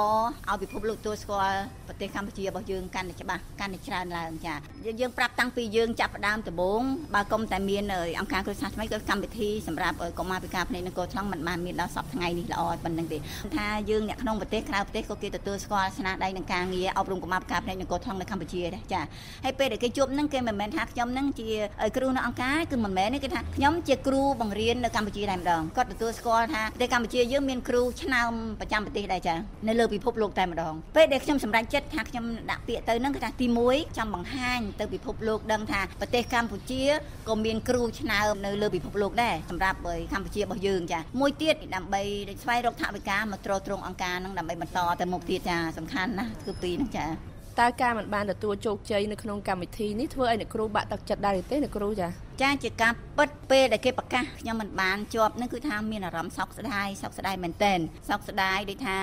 [SPEAKER 19] ឲ្យពិភពលោកទទួលស្គាល់ប្រទេសកម្ពុជារបស់យើងកាន់តែច្បាស់កាន់តែច្រើនឡើងចាយើងប្រាប់តាំងពីយើងចាប់ផ្ដើមដំបូងបើកុំតែមានអង្គការគ្រួសារថ្មីក៏កម្មវិធីសម្រាប់កុមារពិការភ្នែកនិងកោថ្លង់មិនបានមានដល់សប្តាហ៍ថ្ងៃនេះល្អប៉ុណ្្នឹងទេថាយើងអ្នកក្នុងប្រទេសក្រៅប្រទេសក៏គេទទួលស្គាល់ស្នាដៃនឹងការងារអប់រំកុមារពិការភ្នែកនិងកោថ្លង់នៅកម្ពុជាដែរចាហើយពេលដែលគេជួបហ្នឹងគេមិនមែនថាខ្ញុំហ្នឹងជាគ្រូនៅអង្គការគឺមិនមែនទេគេថាខ្ញុំជាគ្រូបង្រៀននៅកម្ពុជាដែរម្ដងគាត់ទទួលស្គាល់ថាប្រទេសកម្ពុជាយើងមានគ្រូឆ្នើមប្រចាំប្រទេសដែរចានៅលើពិភពលោកតែម្ដងពេលដែលខ្ញុំសម្រេចចិត្តថាខ្ញុំដាក់ពាក្យទៅហ្នឹងគឺថាទី1ចង់បង្ហាញទៅពិភពលោកដឹងថាប្រទេសកម្ពុជាក៏មានគ្រូឆ្នើមនៅលើពិភពលោកដែរសម្រាប់កម្ពុជារបស់យើងចាមួយទៀតដើម្បីស្វែងរកថវិកាមកទ្រទ្រង់អង្គការហ្នឹងដើម្បីបន្តទៅមុខទៀតចាសំខាន់ណាស់គឺពីរហ្នឹងចា
[SPEAKER 18] តើការមិនបានទទួលជោគជ័យនៅក្នុងកម្មវិធីនេះធ្វើឲ្យអ្នកគ្រូបាក់ទឹកចិត្តដែរទេអ្នកគ្រូចា
[SPEAKER 19] ចាជាការពិតពេលដែលគេប្រកាសខ្ញុំមិនបានជាប់នឹងគឺថាមានអារម្មណ៍សោកស្ដាយសោកស្ដាយមែនទែនសោកស្ដាយដូចថា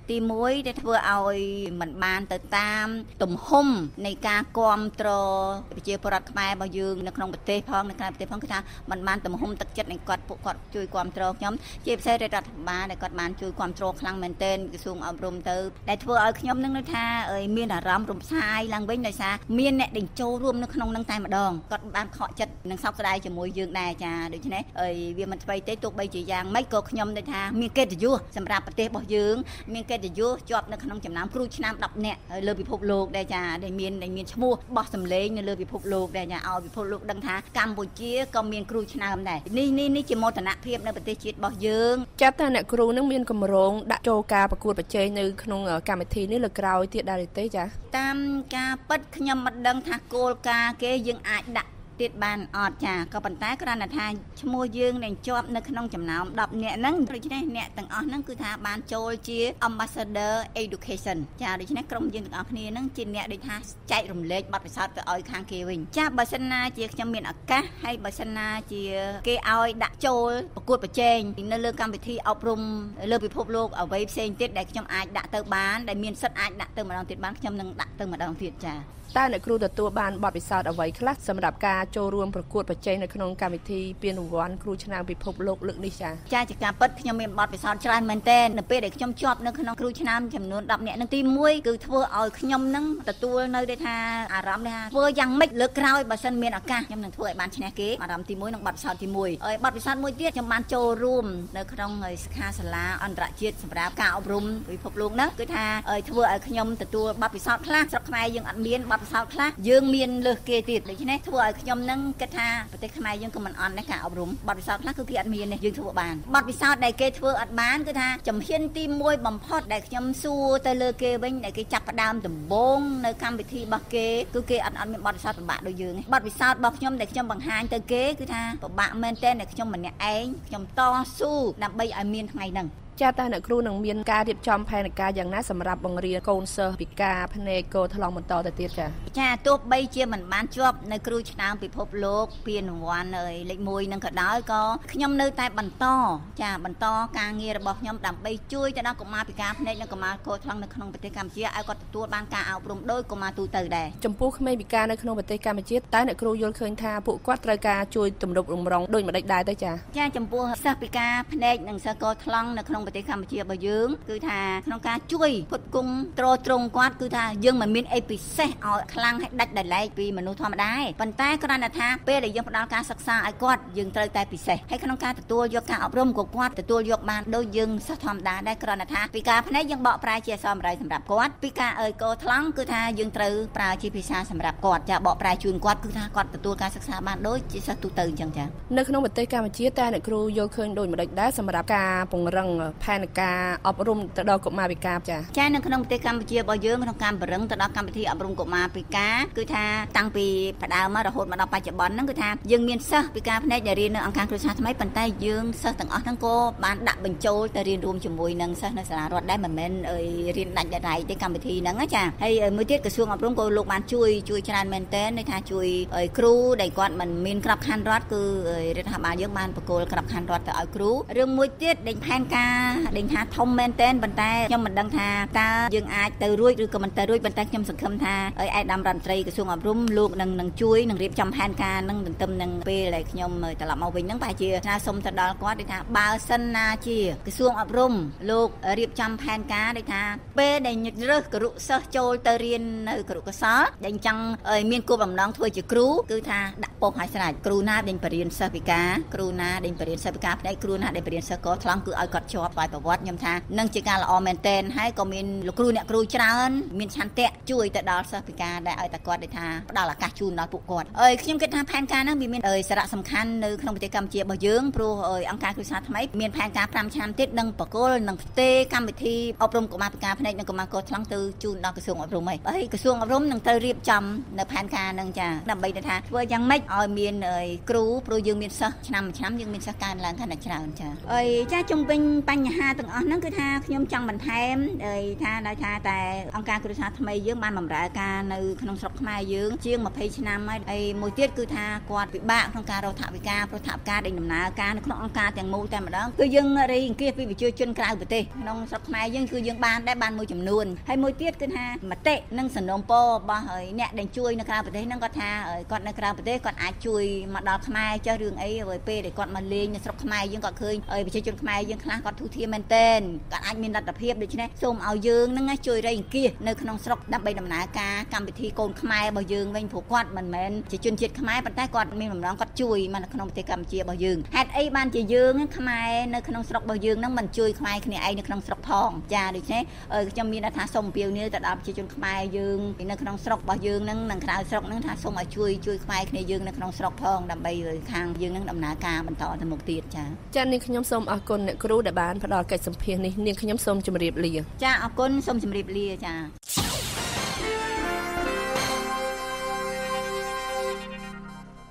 [SPEAKER 19] ទី1ដែលធ្វើឲ្យមិនបានទៅតាមទំហំនៃការគាំទ្រប្រជាពលរដ្ឋខ្មែររបស់យើងនៅក្នុងប្រទេសផងនៅក្រៅប្រទេសផងគឺថាមិនបានទំហំទឹកចិត្តនៃគាត់ពួកគាត់ជួយគាំទ្រខ្ញុំជាពិសេសរដ្ឋាភិបាលដែលគាត់បានជួយគាំទ្រខ្លាំងមែនទែនក្រសួងអប់រំទៅដែលធ្វើឲ្យខ្ញុំនឹងថាមានអារម្មណ៍រំសាយឡើងវិញដោយសារមានអ្នកដែលចូលរួមនៅក្នុងនឹងតែម្ដងគាត់បានខកចិត្តនឹងសោកស្ដាយជាមួយយើងដែរចាដូច្នេះវាមិនថ្មីទេទោះបីជាយ៉ាងម៉េចក៏ខ្ញុំដូចថាមានកិត្តិយសសម្រាប់ប្រទេសរបស់យើងមានកិត្តិយសជាប់នៅក្នុងចំណោមគ្រូឆ្នាំ10នាក់លើពិភពលោកដែរចាដែលមានឈ្មោះបោះសម្លេងនៅលើពិភពលោកដែរចាឲ្យពិភពលោកដឹងថាកម្ពុជាក៏មានគ្រូឆ្នាំដែរនេះជាមោទនភាពនៅប្រទេសជាតិរបស់យើង
[SPEAKER 18] ចាត់ថាអ្នកគ្រូនឹងមានកម្រងដាក់ចូលការប្រកួតប្រជែងនៅក្នុងកម្មវិធីនេះលើក្រោយទៀតដែរទេចា
[SPEAKER 19] តាមការពិតខ្ញុំមិនដឹងថាគោលការណ៍គេយើងអាចដាក់ទៀតបានអត់ចាក៏ប៉ុន្តែគ្រាន់តែថាឈ្មោះយើងនឹងជាប់នៅក្នុងចំណោម10នាក់ហ្នឹងដូច្នេះអ្នកទាំងអស់ហ្នឹងគឺថាបានចូលជា Ambassador Education ចាដូច្នេះក្រុមយើងទាំងអស់គ្នាហ្នឹងជាអ្នកដូចថាចែករំលែកបទពិសោធន៍ទៅឲ្យខាងគេវិញចាបើសិនណាជាខ្ញុំមានឱកាសហើយបើសិនណាជាគេឲ្យដាក់ចូលប្រកួតប្រជែងនៅលើកម្មវិធីអប់រំលើពិភពលោកអ្វីផ្សេងទៀតដែលខ្ញុំអាចដាក់ទៅបានដែលមានសិទ្ធិអាចដាក់ទៅម្ដងទៀតបានខ្ញុំនឹងដាក់ទៅម្ដងទៀតចា
[SPEAKER 18] តើអ្នកគ្រូទទួលបានបទពិសោធន៍អ្វីខ្លះសម្រាប់ការចូលរួមប្រកួតប្រជែងនៅក្នុងកម្មវិធីពានរង្វាន់គ្រូឆ្នើមពិភពលោកលើកនេះចា
[SPEAKER 19] ចាជាការពិតខ្ញុំមានបទពិសោធន៍ច្រើនមែនទែននៅពេលដែលខ្ញុំជាប់នៅក្នុងគ្រូឆ្នើមចំនួន10នាក់នឹងទី1គឺធ្វើឲ្យខ្ញុំនឹងទទួលនៅដែលថាអារម្មណ៍ថាធ្វើយ៉ាងម៉េចលើកក្រោយបើសិនមានឱកាសខ្ញុំនឹងធ្វើឲ្យបានឈ្នះគេអារម្មណ៍ទី1និងបទពិសោធន៍ទី1ហើយបទពិសោធន៍មួយទៀតខ្ញុំបានចូលរួមនៅក្នុងសិក្ខាសាលាអន្តរជាតិសម្រាប់ការអប់រំពិភពលោកហ្នឹងគឺថាធ្វើឲ្យខ្ញុំទទួលបទពិសោធន៍ខ្លះស្រុកខ្មែរយើងអត់មានបទពិសោធន៍ខ្លះយើងមានលើសគេទៀតដូច្នេះធ្វើឲ្យខ្ញុំនឹងគិតថាប្រទេសខ្មែរយើងក៏មិនអន់ដែរការអប់រំបទពិសោធន៍ខ្លះគឺគេអត់មានទេយើងធ្វើបានបទពិសោធន៍ដែលគេធ្វើអត់បានគឺថាជំហានទី1បំផុតដែលខ្ញុំសួរទៅលើគេវិញដែលគេចាប់ផ្ដើមដំបូងនៅកម្មវិធីរបស់គេគឺគេអត់មានបទពិសោធន៍ពិបាកដូចយើងទេបទពិសោធន៍របស់ខ្ញុំដែលខ្ញុំបង្ហាញទៅគេគឺថាពិបាកមែនទែនដែលខ្ញុំម្នាក់ឯងខ្ញុំតស៊ូដើម្បីឲ្យមានថ្ងៃហ្នឹង
[SPEAKER 18] ចាតើអ្នកគ្រូនឹងមានការរៀបចំផែនការយ៉ាងណាសម្រាប់បង្រៀនកូនសិស្សពិការភ្នែកកោថ្លង់បន្តទៅទៀតចា
[SPEAKER 19] ចាទោះបីជាមិនបានជាប់នៅគ្រូឆ្នើមពិភពលោកពានរង្វាន់លេខ1នឹងក៏ដោយក៏ខ្ញុំនៅតែបន្តចាបន្តការងាររបស់ខ្ញុំដើម្បីជួយទៅដល់កុមារពិការភ្នែកនិងកុមារកោថ្លង់នៅក្នុងប្រទេសកម្ពុជាឲ្យគាត់ទទួលបានការអប់រំដោយកុមារទូទៅដែរ
[SPEAKER 18] ចំពោះក្មេងពិការនៅក្នុងប្រទេសកម្ពុជាតើអ្នកគ្រូយល់ឃើញថាពួកគាត់ត្រូវការជួយទំនុករំរងដូចម្តេចដែរទៅចា
[SPEAKER 19] ចាចំពោះសិស្សពិការភ្នែកនិងសិស្សកោថ្លង់នៅក្នុងប្រទេសកម្ពុជារបស់យើងគឺថាក្នុងការជួយផ្គត់ផ្គង់ទ្រទ្រង់គាត់គឺថាយើងមិនមានអីពិសេសឲ្យខ្លាំងឲ្យដាច់ដោយឡែកពីមនុស្សធម្មតាទេប៉ុន្តែគ្រាន់តែថាពេលដែលយើងផ្ដល់ការសិក្សាឲ្យគាត់យើងត្រូវតែពិសេសហើយក្នុងការទទួលយកការអប់រំក៏គាត់ទទួលយកបានដូចយើងសិស្សធម្មតាដែរគ្រាន់តែថាពីការភ្នែកយើងបកប្រែជាអក្សរម្រៃសម្រាប់គាត់ពីការអើយកោថ្លង់គឺថាយើងត្រូវប្រើជាភាសាសម្រាប់គាត់ចាបកប្រែជូនគាត់គឺថាគាត់ទទួលការសិក្សាបានដូចជាសិស្សទូទៅអញ្ចឹងចា
[SPEAKER 18] នៅក្នុងប្រទេសកម្ពុជាតើអ្នកគ្រូយល់ឃើញដូចម្តេចដែរសម្រាប់ការពង្រឹង ផែនការអប់រំទៅដល់កុមារពិការចា៎
[SPEAKER 19] ចានៅក្នុងប្រទេសកម្ពុជារបស់យើងក្នុងការពង្រឹងទៅដល់កម្មវិធីអប់រំកុមារពិការគឺថាតាំងពីផ្ដើមមករហូតមកដល់បច្ចុប្បន្នហ្នឹងគឺថាយើងមានសិស្សពិការភ្នែកដែលរៀននៅអង្គការគ្រួសារថ្មីប៉ុន្តែយើងសិស្សទាំងអស់ហ្នឹងក៏បានដាក់បញ្ចូលទៅរៀនរួមជាមួយនឹងសិស្សនៅសាលារដ្ឋដែរមិនមែនរៀនដាច់ដោយឡែកទេកម្មវិធីហ្នឹងចាហើយមួយទៀតក្រសួងអប់រំក៏លោកបានជួយច្រើនមែនទែនន័យថាជួយគ្រូដែលគាត់មិនមានក្របខ័ណ្ឌរដ្ឋគឺរដ្ឋាភិបាលយើងបានប្រគល់ក្របខ័ណ្ឌរដ្ឋទៅឲ្យគ្រូរឿងមួយទៀតដេញផែនការដេញថាធំមែនទែនប៉ុន្តែខ្ញុំមិនដឹងថាតើយើងអាចទៅរួចឬក៏មិនទៅរួចប៉ុន្តែខ្ញុំសង្ឃឹមថាឯកឧត្តមរដ្ឋមន្ត្រីក្រសួងអប់រំលោកនឹងជួយនឹងរៀបចំផែនការនឹងទន្ទឹមនឹងពេលដែលខ្ញុំត្រឡប់មកវិញហ្នឹងប្រហែលជាស្នើសុំទៅដល់គាត់ដូចថាបើសិនណាជាក្រសួងអប់រំលោករៀបចំផែនការដូចថាពេលដែលរើសគរុសិស្សចូលទៅរៀននៅគរុកោសលដែលចង់មានគោលបំណងធ្វើជាគ្រូគឺថាដាក់ប៉ុស្តិ៍ឲ្យស្រេចគ្រូណាដែលបរៀនសិស្សពិការគ្រូណាដែលបរៀនសិស្សពិការផ្នែកគ្រូណាដែលបរៀនសិស្សកថ្លង់គឺឲ្យគាត់ជាប់ស្វ័យប្រវត្តិខ្ញុំថានឹងជាការល្អមែនទែនហើយក៏មានលោកគ្រូអ្នកគ្រូច្រើនមានឆន្ទៈជួយទៅដល់សិស្សពិការដែលឲ្យតែគាត់ដូចថាផ្ដល់ឱកាសជូនដល់ពួកគាត់ខ្ញុំគិតថាផែនការហ្នឹងវាមានសារៈសំខាន់នៅក្នុងប្រទេសកម្ពុជារបស់យើងព្រោះអង្គការគ្រួសារថ្មីមានផែនការ5ឆ្នាំទៀតនឹងប្រគល់នឹងផ្ទេរកម្មវិធីអប់រំកុមារពិការភ្នែកនិងកុមារកថ្លង់ទៅជូនដល់ក្រសួងអប់រំហើយក្រសួងអប់រំនឹងត្រូវរៀបចំនៅផែនការហ្នឹងចាដើម្បីថាធ្វើយ៉ាងម៉េចឲ្យមានគ្រូព្រោះយើងមានសិស្សឆ្នាំមួយឆ្នាំយើងមានសិស្សកើនឡើងកាន់តែច្រើនចាចាជុំវិញបញ្ហាទាំងអស់ហ្នឹងគឺថាខ្ញុំចង់បន្ថែមថាដោយថាតែអង្គការគ្រួសារថ្មីយើងបានបម្រើការនៅក្នុងស្រុកខ្មែរយើងជាង20ឆ្នាំហើយមួយទៀតគឺថាគាត់ពិបាកក្នុងការរកថវិកាព្រោះថវិកាដែលដំណើរការនៅក្នុងអង្គការទាំងមូលតែម្ដងគឺយើងរៃអង្គាសពីប្រជាជនក្រៅប្រទេសក្នុងស្រុកខ្មែរយើងគឺយើងបានដែរបានមួយចំនួនហើយមួយទៀតគឺថាមតិនិងសំណូមពររបស់អ្នកដែលជួយនៅក្រៅប្រទេសហ្នឹងគាត់ថាគាត់នៅក្រៅប្រទេសគាត់អាចជួយមកដល់ខ្មែរចេះរឿងអីពេលដែលគាត់មកលេងនៅស្រុកខ្មែរយើងគាត់ឃើញប្រជាជនខ្មែរយើងខ្លះគាត់ធូរធារមែនទែនគាត់អាចមានលទ្ធភាពដូច្នេះសូមឲ្យយើងហ្នឹងជួយរៃអង្គាសនៅក្នុងស្រុកដើម្បីដំណើរការកម្មវិធីកូនខ្មែររបស់យើងវិញព្រោះគាត់មិនមែនជាជនជាតិខ្មែរប៉ុន្តែគាត់មានបំណងគាត់ជួយមកនៅក្នុងប្រទេសកម្ពុជារបស់យើងហេតុអីបានជាយើងខ្មែរនៅក្នុងស្រុករបស់យើងហ្នឹងមិនជួយខ្មែរគ្នាឯងនៅក្នុងស្រុកផងចាដូច្នេះខ្ញុំមានថាសូមអំពាវនាវទៅដល់ប្រជាជនខ្មែរយើងនៅក្នុងស្រុករបស់យើងហ្នឹងនិងក្រៅស្រុកហ្នឹងថាសូមឲ្យជួយខ្មែរគ្នាយើងនៅក្នុងស្រុកផងដើម្បីខាងយើងហ្នឹងដំណើរការបន្តទៅមុខទៀតចា
[SPEAKER 18] ចានាងខ្ញុំសូមអរគុណអ្នកគ្រូដែលបានផ្ដល់កិច្ចសម្ភាសន៍នេះនាងខ្ញុំសូមជម្រាបលា
[SPEAKER 19] ចាអរគុណសូមជម្រាបលាចា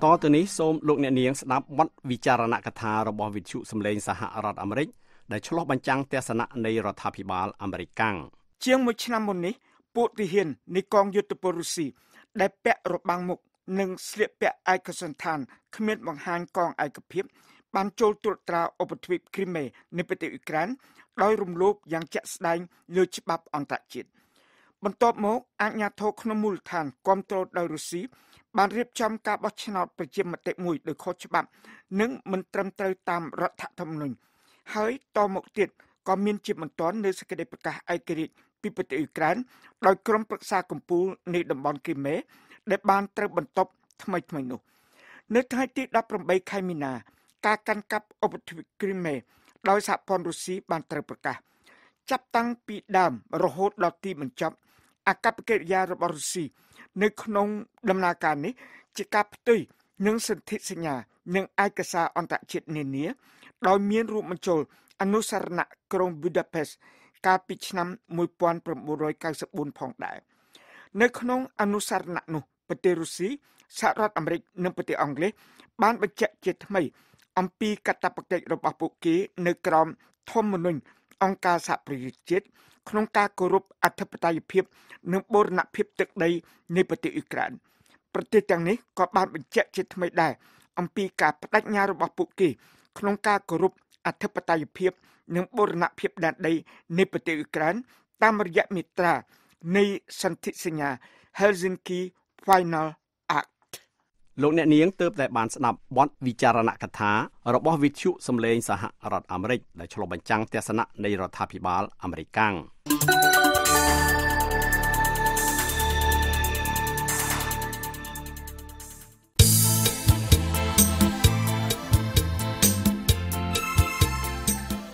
[SPEAKER 3] តទៅនេះសូមលោកអ្នកនាងស្ដាប់បទវិចារណកថារបស់វិទ្យុសំឡេងសហរដ្ឋអាមេរិកដែលឆ្លុះបញ្ចាំងទស្សនៈនៃរដ្ឋាភិបាលអាមេរិក
[SPEAKER 12] ជាងមួយឆ្នាំមុននេះពួកទាហាននៃកងយោធពលរុស្ស៊ីដែលពាក់របាំងមុខនិងស្លៀកពាក់ឯកសណ្ឋានគ្មានបង្ហាញកងឯកភាពបានចូលត្រួតត្រាឧបទ្វីបគ្រីមេនៃប្រទេសអ៊ុយក្រែនដោយរំលោភយ៉ាងជាក់ស្ដែងលើច្បាប់អន្តរជាតិបន្ទាប់មកអាជ្ញាធរក្នុងមូលដ្ឋានគាំទ្រដោយរុស្ស៊ីបានរៀបចំការបោះឆ្នោតប្រជាមតិមួយដោយខុសច្បាប់និងមិនត្រឹមត្រូវតាមរដ្ឋធម្មនុញ្ញហើយតមកទៀតក៏មានជាបន្ទាន់នៅសេចក្តីប្រកាសឯករាជ្យពីប្រទេសអ៊ុយក្រែនដោយក្រុមប្រឹក្សាកម្ពុជានៃតំបន់គ្រីមេដែលបានត្រូវបន្ទប់ថ្មីៗនោះនៅថ្ងៃទី18ខែមីនាការកាន់កាប់ឧបទ្វីបគ្រីមេដោយសហព័ន្ធរុស្ស៊ីបានត្រូវប្រកាសចាប់តាំងពីដើមរហូតដល់ទីបញ្ចប់អាកប្បកិរិយារបស់រុស្ស៊ីនៅក្នុងដំណើរការនេះជាការផ្ទុយនឹងសន្ធិសញ្ញានិងឯកសារអន្តរជាតិនានាដោយមានរួមបញ្ចូលអនុស្សរណៈក្រុងប៊ូដាពេស្តកាលពីឆ្នាំ1994ផងដែរនៅក្នុងអនុស្សរណៈនោះប្រទេសរុស្ស៊ីសហរដ្ឋអាមេរិកនិងប្រទេសអង់គ្លេសបានបញ្ជាក់ជាថ្មីអំពីកាតព្វកិច្ចរបស់ពួកគេនៅក្រោមធម្មនុញ្ញអង្គការសហប្រជាជាតិក្នុងការគោរពអធិបតេយ្យភាពនិងបូរណភាពទឹកដីនៃប្រទេសអ៊ុយក្រែនប្រទេសទាំងនេះក៏បានបញ្ជាក់ជាថ្មីដែរអំពីការបដិញ្ញារបស់ពួកគេក្នុងការគោរពអធិបតេយ្យភាពនិងបូរណភាពដែនដីនៃប្រទេសអ៊ុយក្រែនតាមរយៈមាត្រានៃសន្ធិសញ្ញា Helsinki Final Act
[SPEAKER 3] លោកអ្នកនាងទើបតែបានស្ដាប់បទវិចារណកថារបស់វិទ្យុសំឡេងសហរដ្ឋអាមេរិកដែលឆ្លុះបញ្ចាំងទស្សនៈនៃរដ្ឋាភិបាលអាមេរិក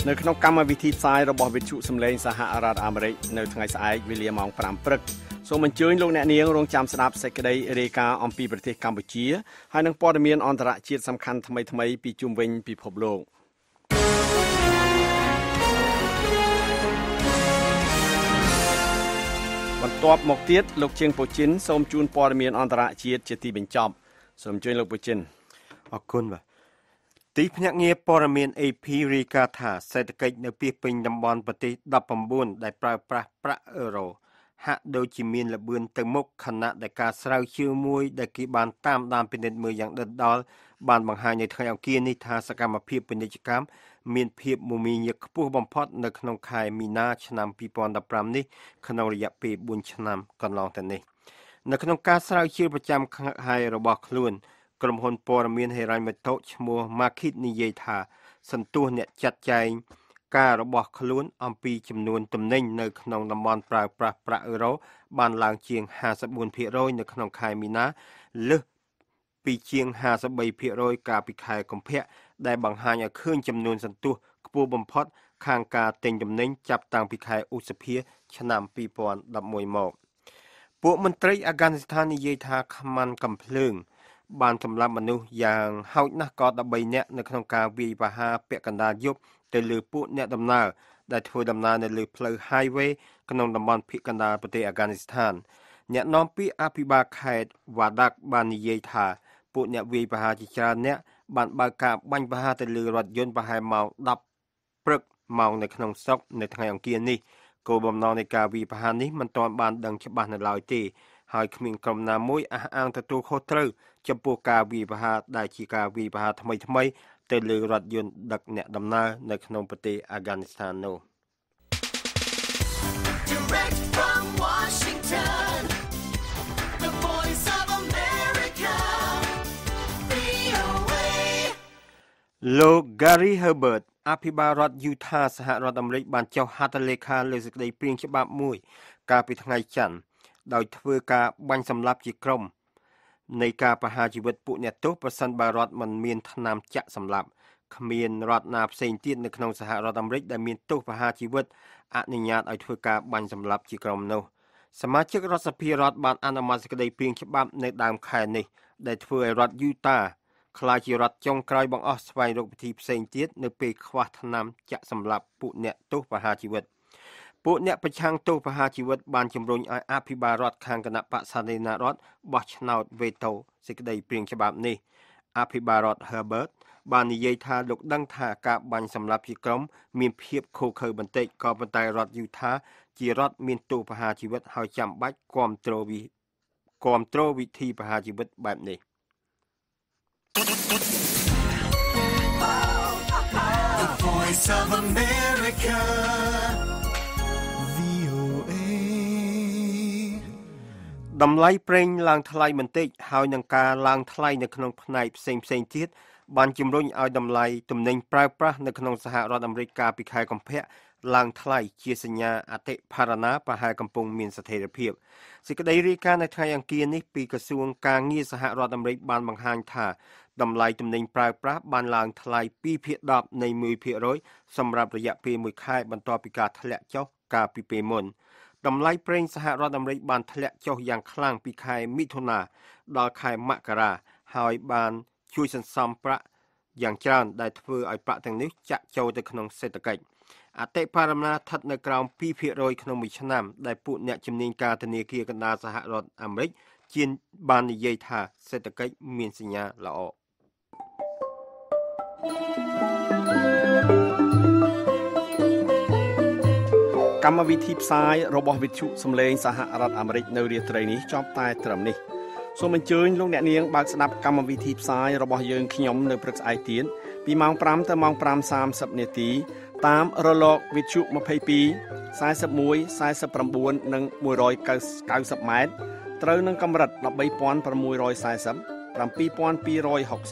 [SPEAKER 3] នៅក្នុងកម្មវិធីផ្សាយរបស់វិទ្យុសំឡេងសហរដ្ឋអាមេរិកនៅថ្ងៃស្អែកវេលាម៉ោង5ព្រឹកសូមអញ្ជើញលោកអ្នកនាងរងចាំស្ដាប់សេចក្តីរាយការណ៍អំពីប្រទេសកម្ពុជាហើយនិងព័ត៌មានអន្តរជាតិសំខាន់ថ្មីៗពីជុំវិញពិភពលោក។ ទាប់មកទៀតលោកជាងពូជីនសូមជូនព័ត៌មានអន្តរជាតិជាទីបញ្ចប់សូមអញ្ជើញលោកពូជីន
[SPEAKER 4] អរគុណបាទទីភ្នាក់ងារព័ត៌មាន AP រាយការណ៍ថាសេដ្ឋកិច្ចនៅពាសពេញតំបន់ប្រទេស19ដែលប្រើប្រាស់ប្រាក់អឺរ៉ូហាក់ដូចជាមានល្បឿនទៅមុខខណៈដែលការស្រាវជ្រាវមួយដែលគេបានតាមដានពិនិត្យមើលយ៉ាងដិតដល់បានបង្ហាញនៅថ្ងៃអង្គារនេះថាសកម្មភាពពាណិជ្ជកម្មមានភាពមមាញឹកខ្ពស់បំផុតនៅក្នុងខែមីនាឆ្នាំ2015នេះក្នុងរយៈពេល4ឆ្នាំកន្លងទៅនេះនៅក្នុងការស្រាវជ្រាវប្រចាំខែរបស់ខ្លួនក្រុមហ៊ុនព័ត៌មានហិរញ្ញវត្ថុឈ្មោះ Markit និយាយថាសន្ទុះអ្នកចាត់ចែងការរបស់ខ្លួនអំពីចំនួនទំនិញនៅក្នុងតំបន់ប្រើប្រាស់ប្រាក់អឺរ៉ូបានឡើងជាង 54% នៅក្នុងខែមីនាលើសពីជាង 53% កាលពីខែកុម្ភៈដែលបង្ហាញឲ្យឃើញចំនួនសន្ទុះខ្ពស់បំផុតខាងការទិញទំនិញចាប់តាំងពីខែឧសភាឆ្នាំ2011មកពួកមន្ត្រីអាហ្គានីស្ថាននិយាយថាខ្មាន់កាំភ្លើងបានសម្លាប់មនុស្សយ៉ាងហោចណាស់ក៏13នាក់នៅក្នុងការវាយប្រហារពាក់កណ្ដាលយប់ទៅលើពួកអ្នកដំណើរដែលធ្វើដំណើរនៅលើផ្លូវ Highway ក្នុងតំបន់ភាគកណ្ដាលប្រទេសអាហ្គានីស្ថានអ្នកនាំពាក្យអភិបាលខេត្តវ៉ាដាក់បាននិយាយថាពួកអ្នកវាយប្រហារជាច្រើនអ្នកបានបើកការបាញ់ប្រហារទៅលើរថយន្តប្រហែលម៉ោង10ព្រឹកម៉ោងនៅក្នុងស្រុកនៅថ្ងៃអង្គារនេះគោលបំណងនៃការវាយប្រហារនេះមិនទាន់បានដឹងច្បាស់នៅឡើយទេហើយគ្មានក្រុមណាមួយអះអាងទទួលខុសត្រូវចំពោះការវាយប្រហារដែលជាការវាយប្រហារថ្មីៗទៅលើរថយន្តដឹកអ្នកដំណើរនៅក្នុងប្រទេសអាហ្គានីស្ថាននោះ
[SPEAKER 20] Direct from Washington, the Voice of America, VOA.
[SPEAKER 4] លោក Gary Herbert អភិបាលរដ្ឋយូថាសហរដ្ឋអាមេរិកបានចុះហត្ថលេខាលើសេចក្តីព្រាងច្បាប់មួយកាលពីថ្ងៃច័ន្ទដោយធ្វើការបាញ់សម្លាប់ជាក្រុមនៃការប្រហារជីវិតពួកអ្នកទោសប្រសិនបើរដ្ឋមិនមានថ្នាំចាក់សម្លាប់គ្មានរដ្ឋណាផ្សេងទៀតនៅក្នុងសហរដ្ឋអាមេរិកដែលមានទោសប្រហារជីវិតអនុញ្ញាតឲ្យធ្វើការបាញ់សម្លាប់ជាក្រុមនោះសមាជិករដ្ឋសភារដ្ឋបានអនុម័តសេចក្តីព្រាងច្បាប់នៅដើមខែនេះដែលធ្វើឲ្យរដ្ឋយូតាក្លាយជារដ្ឋចុងក្រោយបង្អស់ស្វែងរកវិធីផ្សេងទៀតនៅពេលខ្វះថ្នាំចាក់សម្លាប់ពួកអ្នកទោសប្រហារជីវិតពួកអ្នកប្រឆាំងទោសប្រហារជីវិតបានជំរុញឲ្យអភិបាលរដ្ឋខាងគណបក្សសាធារណរដ្ឋបោះឆ្នោតវេតូសេចក្តីព្រាងច្បាប់នេះអភិបាលរដ្ឋ Herbert បាននិយាយថាលោកដឹងថាការបាញ់សម្លាប់ជាក្រុមមានភាពឃោរឃៅបន្តិចក៏ប៉ុន្តែរដ្ឋយូថាជារដ្ឋមានទោសប្រហារជីវិតហើយចាំបាច់គាំទ្រវិធីប្រហារជីវិតបែបនេះ
[SPEAKER 20] The Voice of America
[SPEAKER 4] តម្លៃប្រេងឡើងថ្លៃបន្តិចហើយនឹងការឡើងថ្លៃនៅក្នុងផ្នែកផ្សេងផ្សេងទៀតបានជំរុញឲ្យតម្លៃទំនិញប្រើប្រាស់នៅក្នុងសហរដ្ឋអាមេរិកកាលពីខែកុម្ភៈឡើងថ្លៃជាសញ្ញាអតិផរណាប្រហែលកំពុងមានស្ថិរភាពសេចក្តីរាយការណ៍នៅថ្ងៃអង្គារនេះពីក្រសួងការងារសហរដ្ឋអាមេរិកបានបង្ហាញថាតម្លៃទំនិញប្រើប្រាស់បានឡើងថ្លៃ2.10នៃ1%សម្រាប់រយៈពេល1ខែបន្ទាប់ពីការធ្លាក់ចុះកាលពីពេលមុនតម្លៃប្រេងសហរដ្ឋអាមេរិកបានធ្លាក់ចុះយ៉ាងខ្លាំងពីខែមិថុនាដល់ខែមករាហើយបានជួយសន្សំប្រាក់យ៉ាងច្រើនដែលធ្វើឲ្យប្រាក់ទាំងនេះចាក់ចូលទៅក្នុងសេដ្ឋកិច្ចអតិផរណាស្ថិតនៅក្រោម 2% ក្នុងមួយឆ្នាំដែលពួកអ្នកជំនាញការធនាគារកណ្ដាលសហរដ្ឋអាមេរិកជាបាននិយាយថាសេដ្ឋកិច្ចមានសញ្ញាល្អ
[SPEAKER 3] កម្មវិធីផ្សាយរបស់វិទ្យុសំឡេងសហរដ្ឋអាមេរិកនៅរាត្រីនេះចប់តែត្រឹមនេះសូមអញ្ជើញលោកអ្នកនាងបើកស្ដាប់កម្មវិធីផ្សាយរបស់យើងខ្ញុំនៅព្រឹកស្អែកទៀតពីម៉ោង5ទៅម៉ោង5:30នាទីតាមរលកវិទ្យុ22 41 49និង190ម៉ែត្រត្រូវនឹងកម្រិត13640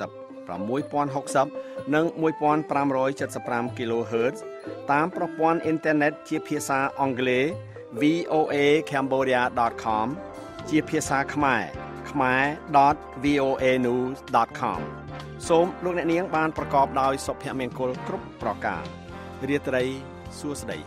[SPEAKER 3] 7260 6060និង1575 kHz តាមប្រព័ន្ធអ៊ីនធឺណិតជាភាសាអង់គ្លេស voacambodia.com ជាភាសាខ្មែរ khmer.voanews.com សូមលោកអ្នកនាងបានប្រកបដោយសុភមង្គលគ្រប់ប្រការរាត្រីសួស្តី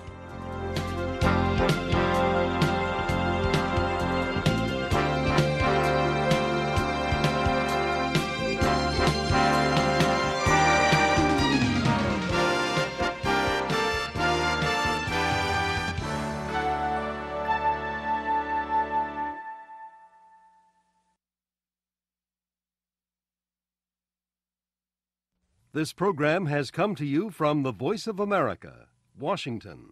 [SPEAKER 1] This program has come to you from the Voice of America, Washington.